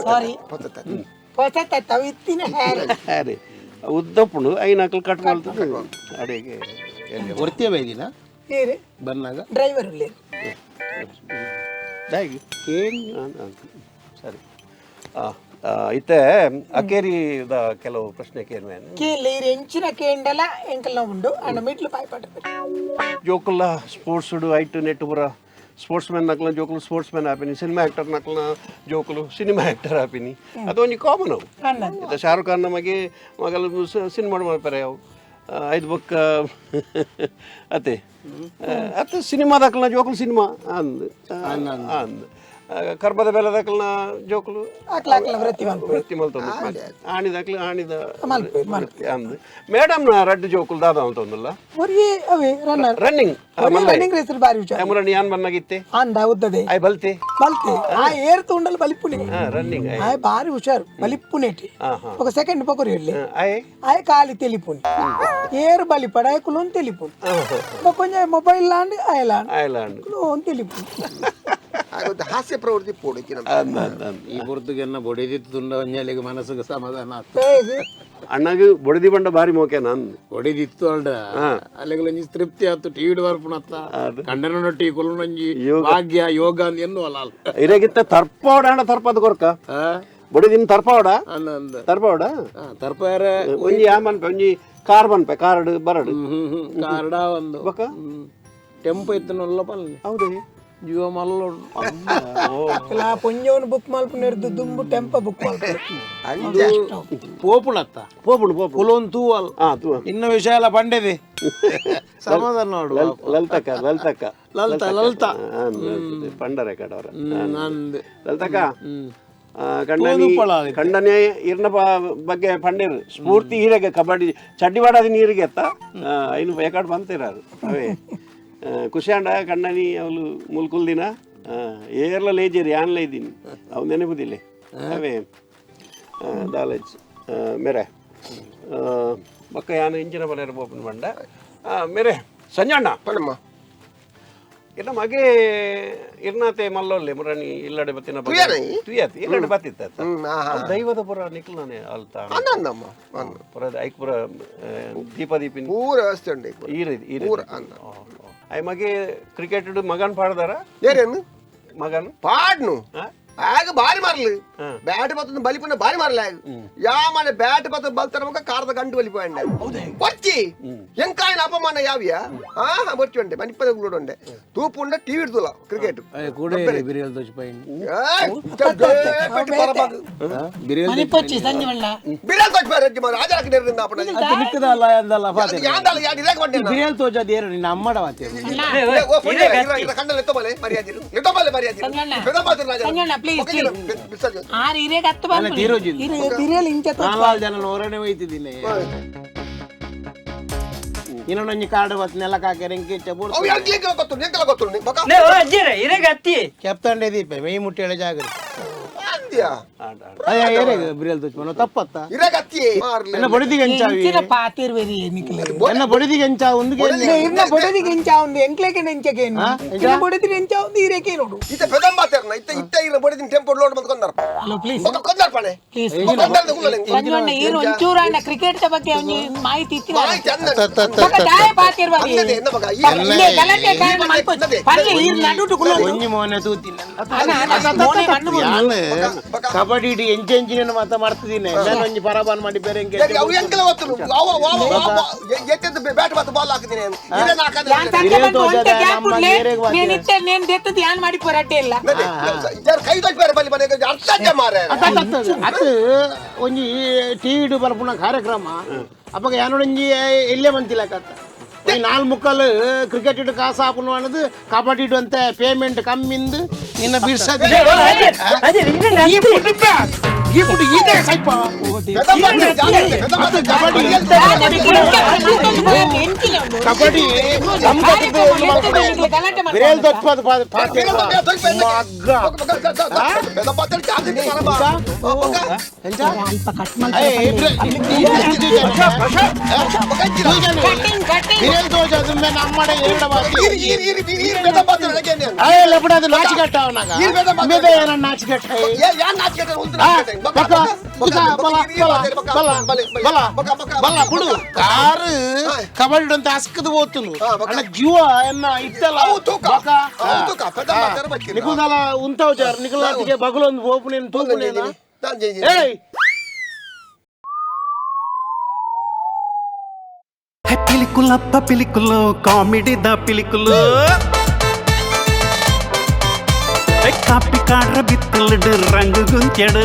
ಸಾರಿ ಹೊಸತ್ತ ಇತ್ತಿನ ಹ್ಯಾರೆ ಅರೆ ಉದ್ದಪ್ಪುಂಡು ಐನಾಕಲು ಕಟ್ ಮಾಡ್ತದೆ ಅಡಿಗೆ ಒರ್ತಿಯ ಬೈದಿನ ಏರೆ ಬನ್ನಾಗ ಡ್ರೈವರ್ ಉಲ್ಲೇರು ದಾಯಿ ಸರಿ ಇತ್ತೆ ಅಕೇರಿದ ಕೆಲವು ಪ್ರಶ್ನೆ ಕೇಳ್ಮೇನೆ ಕೇಳಿ ಎಂಚಿನ ಕೇಂಡಲ ಎಂಕಲ್ನ ಉಂಡು ಅಣ್ಣ ಮಿಡ್ಲು ಪಾಯ್ಪಾಟ ಜೋಕುಲ್ಲ sports height net ಪೂರ ಸ್ಪೋರ್ಟ್ಸ್ ಮ್ಯಾನ್ ನಕಲ ಜೋಕುಲು ಸ್ಪೋರ್ಟ್ಸ್ ಮ್ಯಾನ್ ಆಪಿನಿ ಸಿನಿಮಾ ಆ್ಯಕ್ಟರ್ ನಕಲ್ನ ಜೋಕುಲು ಸಿನಿಮಾ ಆ್ಯಕ್ಟರ್ ಆಪಿನಿ ಅದೊಂಜಿ ಕಾಮನ್ ಅವು ಇತ್ತೆ ಶಾರುಖ್ ಖಾನ್ ನಮಗೆ ಮಗಲು ಸಿನಿಮಾ ಮಾಡ್ತಾರೆ ಅವು ಐದು ಬೊಕ್ಕ ಅತ್ತೆ ಅತ್ತೆ ಸಿನಿಮಾ ದಾಖಲ್ನ ಜೋಕುಲು ಸಿನಿಮಾ ಅಂದ್ ಅಂದ್ ಕರ್ಬದ ಬೆಲೆ ದಾಖಲ್ನ ಜೋಕುಲು ವೃತ್ತಿ ವೃತ್ತಿ ಮಲ್ತೊಂದು ಆಣಿದಾಕ್ಲು ಆಣಿದ ವೃತ್ತಿ ಅಂದ್ ಮೇಡಮ್ ರಡ್ಡು ಜೋಕುಲು ದಾದ ಅಂತೊಂದಲ್ಲ running running race ಬಾರಿ ಹುಷಾರು ಮುರಣಿ ಯಾನ್ ಬನ್ನಾಗಿತ್ತೆ ಅಂದ ಉದ್ದದೆ ಆಯ್ ಬಲ್ತೆ ಬಲ್ತೆ ಆ ಏರ್ ತುಂಡಲ್ ಬಲಿಪುಣೆ ರನ್ನಿಂಗ್ ಆಯ್ ಬಾರಿ ಹುಷಾರು ಬಲಿಪುನೆಟಿ ఒక ಸೆಕೆಂಡ್ ಪೊಕರಿ ಇರ್ಲಿ ಆಯ್ ಆಯ್ ಖಾಲಿ ತೆಲಿಪುಣಿ ಏರು ಬಲಿಪಡ ಆಯ್ ಕುಲೋನ್ ತೆಲಿಪುಣಿ ಕೊಂಚ ಮೊಬೈಲ್ ಲಾಂಡ್ ಆಯ್ ಆಯ್ಲಾಂಡ್ ಕುಲೋನ್ ತೆಲಿಪುಣಿ ಹಾಸ್ಯ ಪ್ರವೃತ್ತಿ ಪೋಡಿಕೆ ಈ ಪೊರ್ತುಗೆನ್ನ ಬೊಡೆದಿತ್ತು ತುಂಡ ಒಂಜಾಲಿಗೆ ಮನಸ್ಸಿಗೆ ಸಮಾಧಾನ ಅಣ್ಣಗೆ ಬೊಡೆದಿ ಬಂಡ ಬಾರಿ ಮೋಕೆ ನಾನು ಬೊಡೆದಿತ್ತು ಅಲ್ಡ ಅಲ್ಲಿಗೆ ಒಂಜಿ ತೃಪ್ತಿ ಆತು ಟಿವಿ ಬರ್ಪುಣತ್ತ ಕಂಡನ ಟೀ ಕೊಲ್ಲೊಂಜಿ ಭಾಗ್ಯ ಯೋಗ ಅಂದ್ ಎನ್ನುವಲ್ಲ ಇರಗಿತ್ತ ತರ್ಪೋಡ ಅಣ್ಣ ತರ್ಪದ ಕೊರ್ಕ ಬೊಡೆದಿನ ತರ್ಪೋಡ ತರ್ಪೋಡ ತರ್ಪಾರ ಒಂಜಿ ಯಾಮನ್ಪೆ ಒಂಜಿ ಕಾರ್ ಬನ್ಪೆ ಕಾರ್ಡ್ ಬರಡು ಕಾರ್ಡ ಒಂದು ಬೊಕ ಟೆಂಪೋ ಇತ್ತನಲ್ಲ ಪಲ್ಲೆ ಹೌದು ಜೀವ ಮಲ್ಲೋಡು ಪೊಂಜೋನು ಬುಕ್ ಮಲ್ಪುನೆರ್ದು ದುಂಬು ಟೆಂಪ ಬುಕ್ ಮಲ್ಪು ಪೋಪುಣತ್ತ ಪೋಪುಣು ಪೋಪು ಕುಲೊಂದು ತೂವಲ್ ಇನ್ನು ವಿಷಯ ಎಲ್ಲ ಪಂಡೆದೆ ಸಮಾಧಾನ ನೋಡು ಲಲಿತಕ್ಕ ಲಲಿತಕ್ಕ ಲಲಿತ ಲಲಿತ ಪಂಡರೆ ಕಡವರ ನಂದು ಲಲಿತಕ್ಕ ಕಣ್ಣನಿ ಕಣ್ಣನೇ ಇರ್ನ ಬಗ್ಗೆ ಪಂಡೇರು ಸ್ಫೂರ್ತಿ ಹೀರೆಗೆ ಕಬಡ್ಡಿ ಚಡ್ಡಿವಾಡದ ನೀರಿಗೆ ಎತ್ತ ಐನು ಬೇಕಾಡ್ ಬಂತಿರಾರು ಅವೇ ಖುಷಿಯಾಂಡ ಕಣ್ಣನಿ ಅವಳು ಮುಲ್ಕುಲ್ ದಿನ ಏರ್ಲ ಲೇಜರಿ ಯಾನ್ಲ ಇದ್ದೀನಿ ಅವು ನೆನಪುದಿಲ್ಲ ಅವೇ ದಾಲೇಜ್ ಮೇರೆ ಬೊಕ್ಕ ಯಾನು ಇಂಚಿನ ಬಲೇರ ಬೋಪನ್ ಬಂಡ ಮೇರೆ ಸಂಜಣ್ಣ ಪಣಮ್ಮ ಇರ್ನ ಮಗೆ ಇರ್ನಾತೆ ಮಲ್ಲೊಲ್ಲೆ ಮುರಣಿ ಇಲ್ಲಡೆ ಬತ್ತಿನ ತುಯಾತಿ ಇಲ್ಲಡೆ ಬತ್ತಿತ್ತ ದೈವದ ಪುರ ನಿಕ್ಲನೆ ಅಲ್ತ ಪುರ ಐಕ್ ಪುರ ದೀಪ ದೀಪಿನ ಪೂರ ವ್ಯವಸ್ಥೆ ಉಂಟು ಈರ ಈರ I ಮಗೆ ಕ್ರಿಕೆಟ್ ಮಗನ್ ಪಾಡ್ದಾರ ಏರೇನು ಮಗನ್ ಪಾಡ್ನು ಆಗ ಬಾರಿ ಮಾರ್ಲು ಬ್ಯಾಟ್ ಬತ್ತದ ಬಲಿಪುನ ಬಾರಿ ಮಾರ್ಲ ಆಗ ಯಾ ಮನೆ ಬ್ಯಾಟ್ ಬತ್ತದ ಬಲ್ತರ ಮಗ ಕಾರದ ಗಂಡು ಬಲಿಪ ಬೊಚ್ಚಿ ಎಂಕಾಯಿನ ಅಪಮಾನ ಯಾವ್ಯಾ ಹಾ ಬೊಚ್ಚಿ ಉಂಡೆ ಮನಿಪ್ಪದ ಉಂಡೆ ತೂಪು ಉಂಡೆ ಟಿವಿ ಇಡ್ದುಲ್ಲ ಕ್ರಿಕೆಟ್ ಇನ್ನೊಂದು ಕಾರ್ಡ್ ಬತ್ ನೆಲಕ್ಕೆ ಹಾಕ್ಯಾರ ಕೆಪ್ತಂಡೆ ದೀಪ ಮೈ ಮುಟ್ಟಿ ಹೇಳ ಜಾಗ್ರತೆ ತಪ್ಪತ್ತ ಕ್ರಿಕೆಟ್ ಬಗ್ಗೆ ಮಾಹಿತಿ ಕಬಡ್ಡಿ ಎಂಚೆಂಚಿನ ಮಾತ ಮಾಡ್ತಿದ್ದೀನಿ ನಾನು ಒಂಜಿ ಪರಬಾನ್ ಮಾಡಿ ಬೇರೆ ಅದು ಒಂಜಿ ಟಿವಿ ಬರ್ಪುನ ಕಾರ್ಯಕ್ರಮ ಅಪ್ಪಗ ಯಾನೊಂಜಿ ಎಲ್ಲೇ ಬಂತಿಲ್ಲ ಕತ್ತ ನಾಲ್ ಮುಕ್ಕಲ್ ಕ್ರಿಕೆಟ್ ಇಟ್ಟು ಕಾಸು ಹಾಕುನು ಅನ್ನೋದು ಕಬಡ್ಡಿ ಇಡು ಅಂತ ಪೇಮೆಂಟ್ ಕಮ್ಮಿಂದು ನಿನ್ನ ಬಿಡ್ಸೋದು ಕಬಡ್ಡಿ ಬಲ ಬಲ ಬಲ ಬಲ ಬಲ ಬುಡು ಕಾರು ಕಬಡ್ಡಿ ಅಂತ ಅಸ್ಕದ ಹೋತುನು. ಅಣ್ಣ ಜೀವ ಎನ್ನ ಇತ್ತಲ್ಲ. ಅವು ತೂಕ. ಬಕ. ಅವು ತೂಕ. ಪೆದ್ದ ಮಾತಾರ ಬಚ್ಚಿನ. ನಿಕುಲ್ದಾಲ ಉಂತಾವ್ ಜಾರ್ ನಿಕುಲಾತಿಗೆ ಬಗುಲೊಂದು ಹೋಪುನೇನು ತೂಪುನೇನ. ಏಯ್. ಪಿಲಿಕುಲಪ್ಪ ಪಿಲಿಕುಲು, ಕಾಮಿಡಿದ ಪಿಲಿಕುಲು, ಕಾಪಿ ಕಾಡ್ರ ಬಿತ್ತಲಡು ರಂಗು ಗುಂಚಡು.